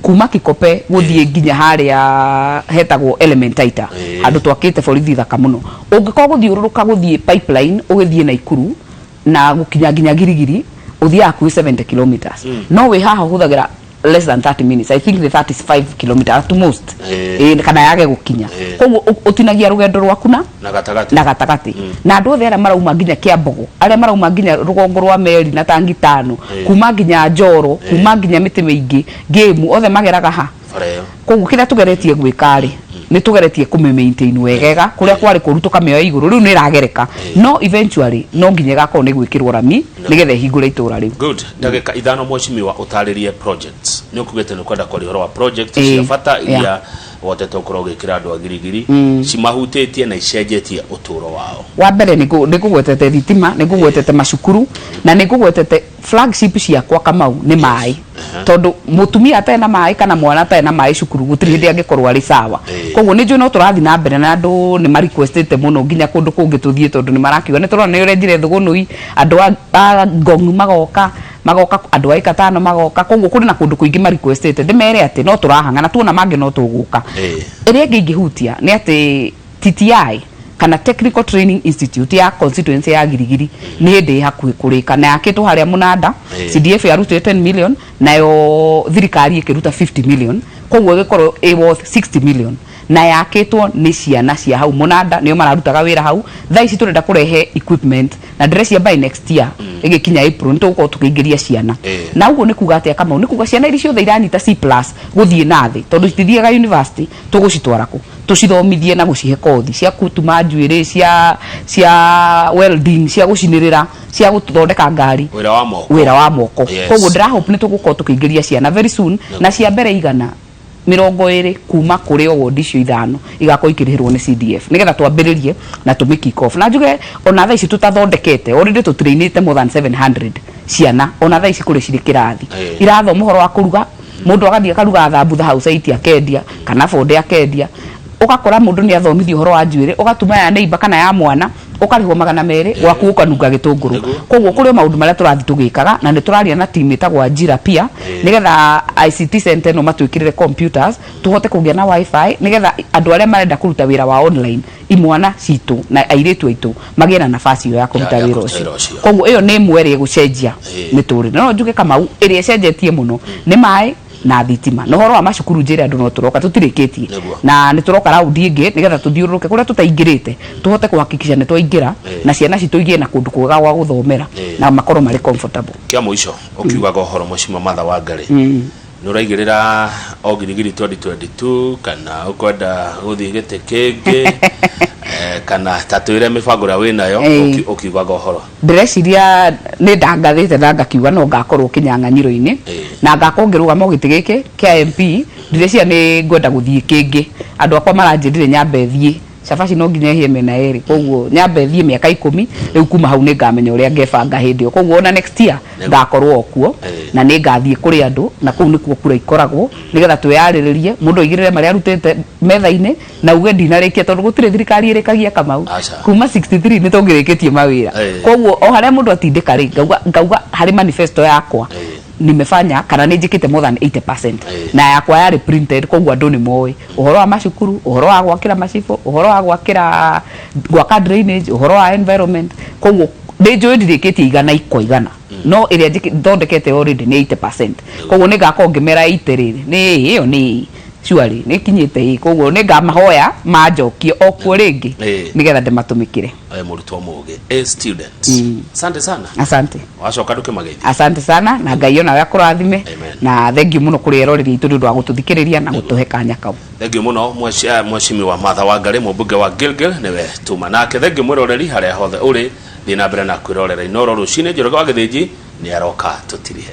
Kuma Kikope gũthiĩ nginya harĩa hetagwo Elementaita, handũ twakĩte borithi thaka mũno. Ũngĩkorwo gũthiũrũrũka gũthiĩ Pipeline ũgĩthiĩ Naikuru na gũkinya nginya Girigiri, ũthiaga hakuhĩ 70 kilometers, no wĩ haha ũhũthagĩra less than 30 minutes. I think the 35 kilometers at most. Kana yage gũkinya. Koguo ũtinagia rũgendo rwaku na na gatagatĩ. Na gatagatĩ. Na andũ othe arĩa marauma nginya Kĩambogo, arĩa marauma nginya rũgongo rwa Meri na Tangi Tano, kuma nginya Njoro, kuma nginya mĩtĩ mĩingĩ ngĩmu, othe mageraga ha bara ĩyo. Koguo kĩrĩa tũgeretie gwĩka rĩ, nĩ tũgeretie kũmĩ maintain wegega. Kũrĩa kwarĩ kũru tũkamĩoya igũrũ, rĩu nĩ ĩragereka, no eventually no nginya ĩgakorwo nĩ gwĩkĩrwo rami nĩgetha ĩhingũre itũra rĩu. Good. Ndagĩka 5, mheshimiwa, ũtarĩrie projects. Nĩ ũkugĩte nĩ ũkwenda kwaria ũhoro wa project cia bata iria ũhotete gũkorwo ũgĩkĩra andũ a Girigiri, cimahutĩtie na icenjetie ũtũũro wao. Wa mbere nĩ ngũgwetete thitima, nĩ ngũgwetete macukuru, na nĩ ngũgwetete flagship ciakwa, Kamau, nĩ maĩ, tondũ mũtumia atarĩ na maĩ kana mwana atarĩ na maĩ cukuru gũtirĩ hĩndĩ angĩkorwo arĩ sawa. Koguo nĩ njũĩ no tũrathiĩ na mbere na andũ nĩ ma requestĩte mũno nginya kũndũ kũngĩ tũthiĩ, tondũ nĩ marakiuga nĩ tũrona nĩ ũrenjire thũgũnũi, andũ a Ngong magoka, andũ a Ĩkatano magoka. Koguo kũrĩ na kũndũ kũingĩ ma requestĩte. Ndĩmere atĩ no tũrahang'a na tuona mangĩ no tũgũka. Ĩrĩa ĩngĩ ingĩhutia nĩ atĩ TTI kana Technical Training Institute ya constituency ya Girigiri nĩ hĩndĩ ĩ hakuhĩ kũrĩka na yakĩtwo harĩa Mũnanda. CDF yarutire 10 million, nayo thirikari ĩkĩruta 50 million, koguo ĩgĩkorwo ĩ worth 60 million, na yakĩtwo nĩ ciana cia hau Mũnanda, nĩo mararutaga wĩra hau. Thaa ici tũrenda kũrehe equipment na ndĩreciria by next year, ĩgĩkinya April, nĩ tũgũkorwo tũkĩingĩria ciana. Na ũguo nĩ kuga atĩa, Kamau? Nĩ kuga ciana iria ciothe iranyita C+ gũthiĩ na thĩ, tondũ citithiaga university, tũgũcitwara kũ tũcithomithie na gũcihe kothi cia gũtuma njuĩrĩ, cia welding, cia gũcinĩrĩra, cia gũthondeka ngari. Wĩra wa moko. Wĩra wa moko. Koguo ndĩra hope nĩ tũgũkorwo tũkĩingĩria ciana very soon, na cia mbere 120 kuma kũrĩ o wodi icio ithano igakorwo ikĩrĩhĩrwo nĩ CDF, nĩgetha twambĩrĩrie na tũmĩ kick off. Na njuge ona thaa ici tũtathondekete, already tũtrainĩte more than 700 ciana. Ona thaa ici kũrĩ cirĩ kĩrathi, irathoma ũhoro wa kũruga. Mũndũ agathiĩ akaruga thambutha hau site akendia, kana bonde akendia. Ũgakora mũndũ nĩ athomithio ũhoro wa njuĩrĩ, ũgatuma ya neighbor kana ya mwana, ũkarĩhwo 200, gwaku ũkanunga gĩtũngũrũ. Koguo kũrĩ o maũndũ marĩa tũrathiĩ tũgĩkaga, na nĩ tũraria na team ĩtagwo Ajira pia, nĩgetha ICT center ĩno matwĩkĩrĩre computers, tũhote kũgĩa na WiFi, nĩgetha andũ arĩa marenda kũruta wĩra wa online, imwana citũ na airĩtu aitũ magĩe na nafasi ĩyo ya kũruta ya wĩra kũruta ũcio. Wĩra ũcio. Koguo ĩyo nĩ ĩmwe ĩrĩa ĩgũcenjia mĩtũrĩre. No njuge, Kamau, ĩrĩa ĩcenjetie mũno nĩ maĩ na thitima. Na ũhoro wa macukuru, njĩre andũ no tũroka, tũtirĩkĩtie. Na nĩ tũroka raundi ĩngĩ nĩgetha tũthiũrũrũke kũrĩa tũtaingĩrĩte, tũhote kũhakikisha nĩ twaingĩra na ciana citũ igĩe na kũndũ kwega gwa gũthomera na makorwo marĩ comfortable. Kĩa mũico, ũkiugaga ũhoro, mheshimiwa Martha Wangari, nĩ ũraigĩrĩra o Girigiri 2022 kana ũkwenda gũthiĩ gĩtĩ kĩngĩ, kana ta twĩre mĩbango ĩrĩa wĩnayo ũkiugaga ũhoro? Ndĩreciria nĩ ndangathĩte na ngakiuga no ngakorwo kĩnyang'anyĩro-inĩ na ngakorwo ngĩrũgama o gĩtĩ gĩkĩ kĩa MP. Ndireciria nĩ ngwenda gũthiĩ kĩngĩ. Andũ akwa maranjĩrire nyambe thiĩ cabaci, no nginya ĩhĩe mĩena yerĩ, koguo nyambe thiĩ mĩaka 10 rĩu. Kuma hau nĩ ngamenya ũrĩa ngebanga hĩndĩ ĩyo. Koguo ona next year ngakorwo o kuo na nĩ ngathiĩ kũrĩ andũ, na kũu nĩkuo kura ikoragwo, nĩgetha twĩyarĩrĩrie, mũndũ aigĩrĩre marĩa arutĩte metha-inĩ na uge ndinarĩkia, tondũ gũtirĩ thirikari ĩrĩkagia, Kamau. Aca. Kuma 63 nĩ tũngĩrĩkĩtie mawĩra. Koguo o harĩa mũndũ atindĩka rĩ, ngauga harĩ manifesto yakwa nimefanya kana nĩ njĩkĩte more than 80%, na yakwa yarĩ printed, koguo andũ nĩ moĩ ũhoro wa macukuru, ũhoro wa gwakĩra macibũ, ũhoro wa gwakĩra gwaka drainage, ũhoro wa environment. Koguo nĩ njũĩ ndirĩkĩtie igana ikwa igana, no ĩrĩa thondekete already nĩ 80%. Koguo nĩ ngakorwo ngĩmera 80 rĩrĩ nĩ ĩyo nĩ surely nĩ kinyĩte ĩ. Koguo nĩ ngamahoya manjokie o kuo rĩngĩ nĩgetha ndĩmatũmĩkĩre. Mũrutwo mũgĩ, a student. Asante sana. Asante. Wacoka ndũkĩmageithia. Asante sana, na Ngai onawe akũrathime. Amen. Na thank you mũno kũrĩ eroreri aitũ nĩ ũndũ wa gũtũthikĩrĩria na gũtũhe kanya kau. Thengiũ mũno, mheshimiwa Martha Wangari, mũmbunge wa Gilgil, nĩwe tuma nake. Thengiũ mwĩroreri harĩa hothe ũrĩ, thiĩ na mbere na kwĩrorera Inooro rũcinĩ. Njoroge wa Gĩthĩnji nĩ aroka tũtirihe.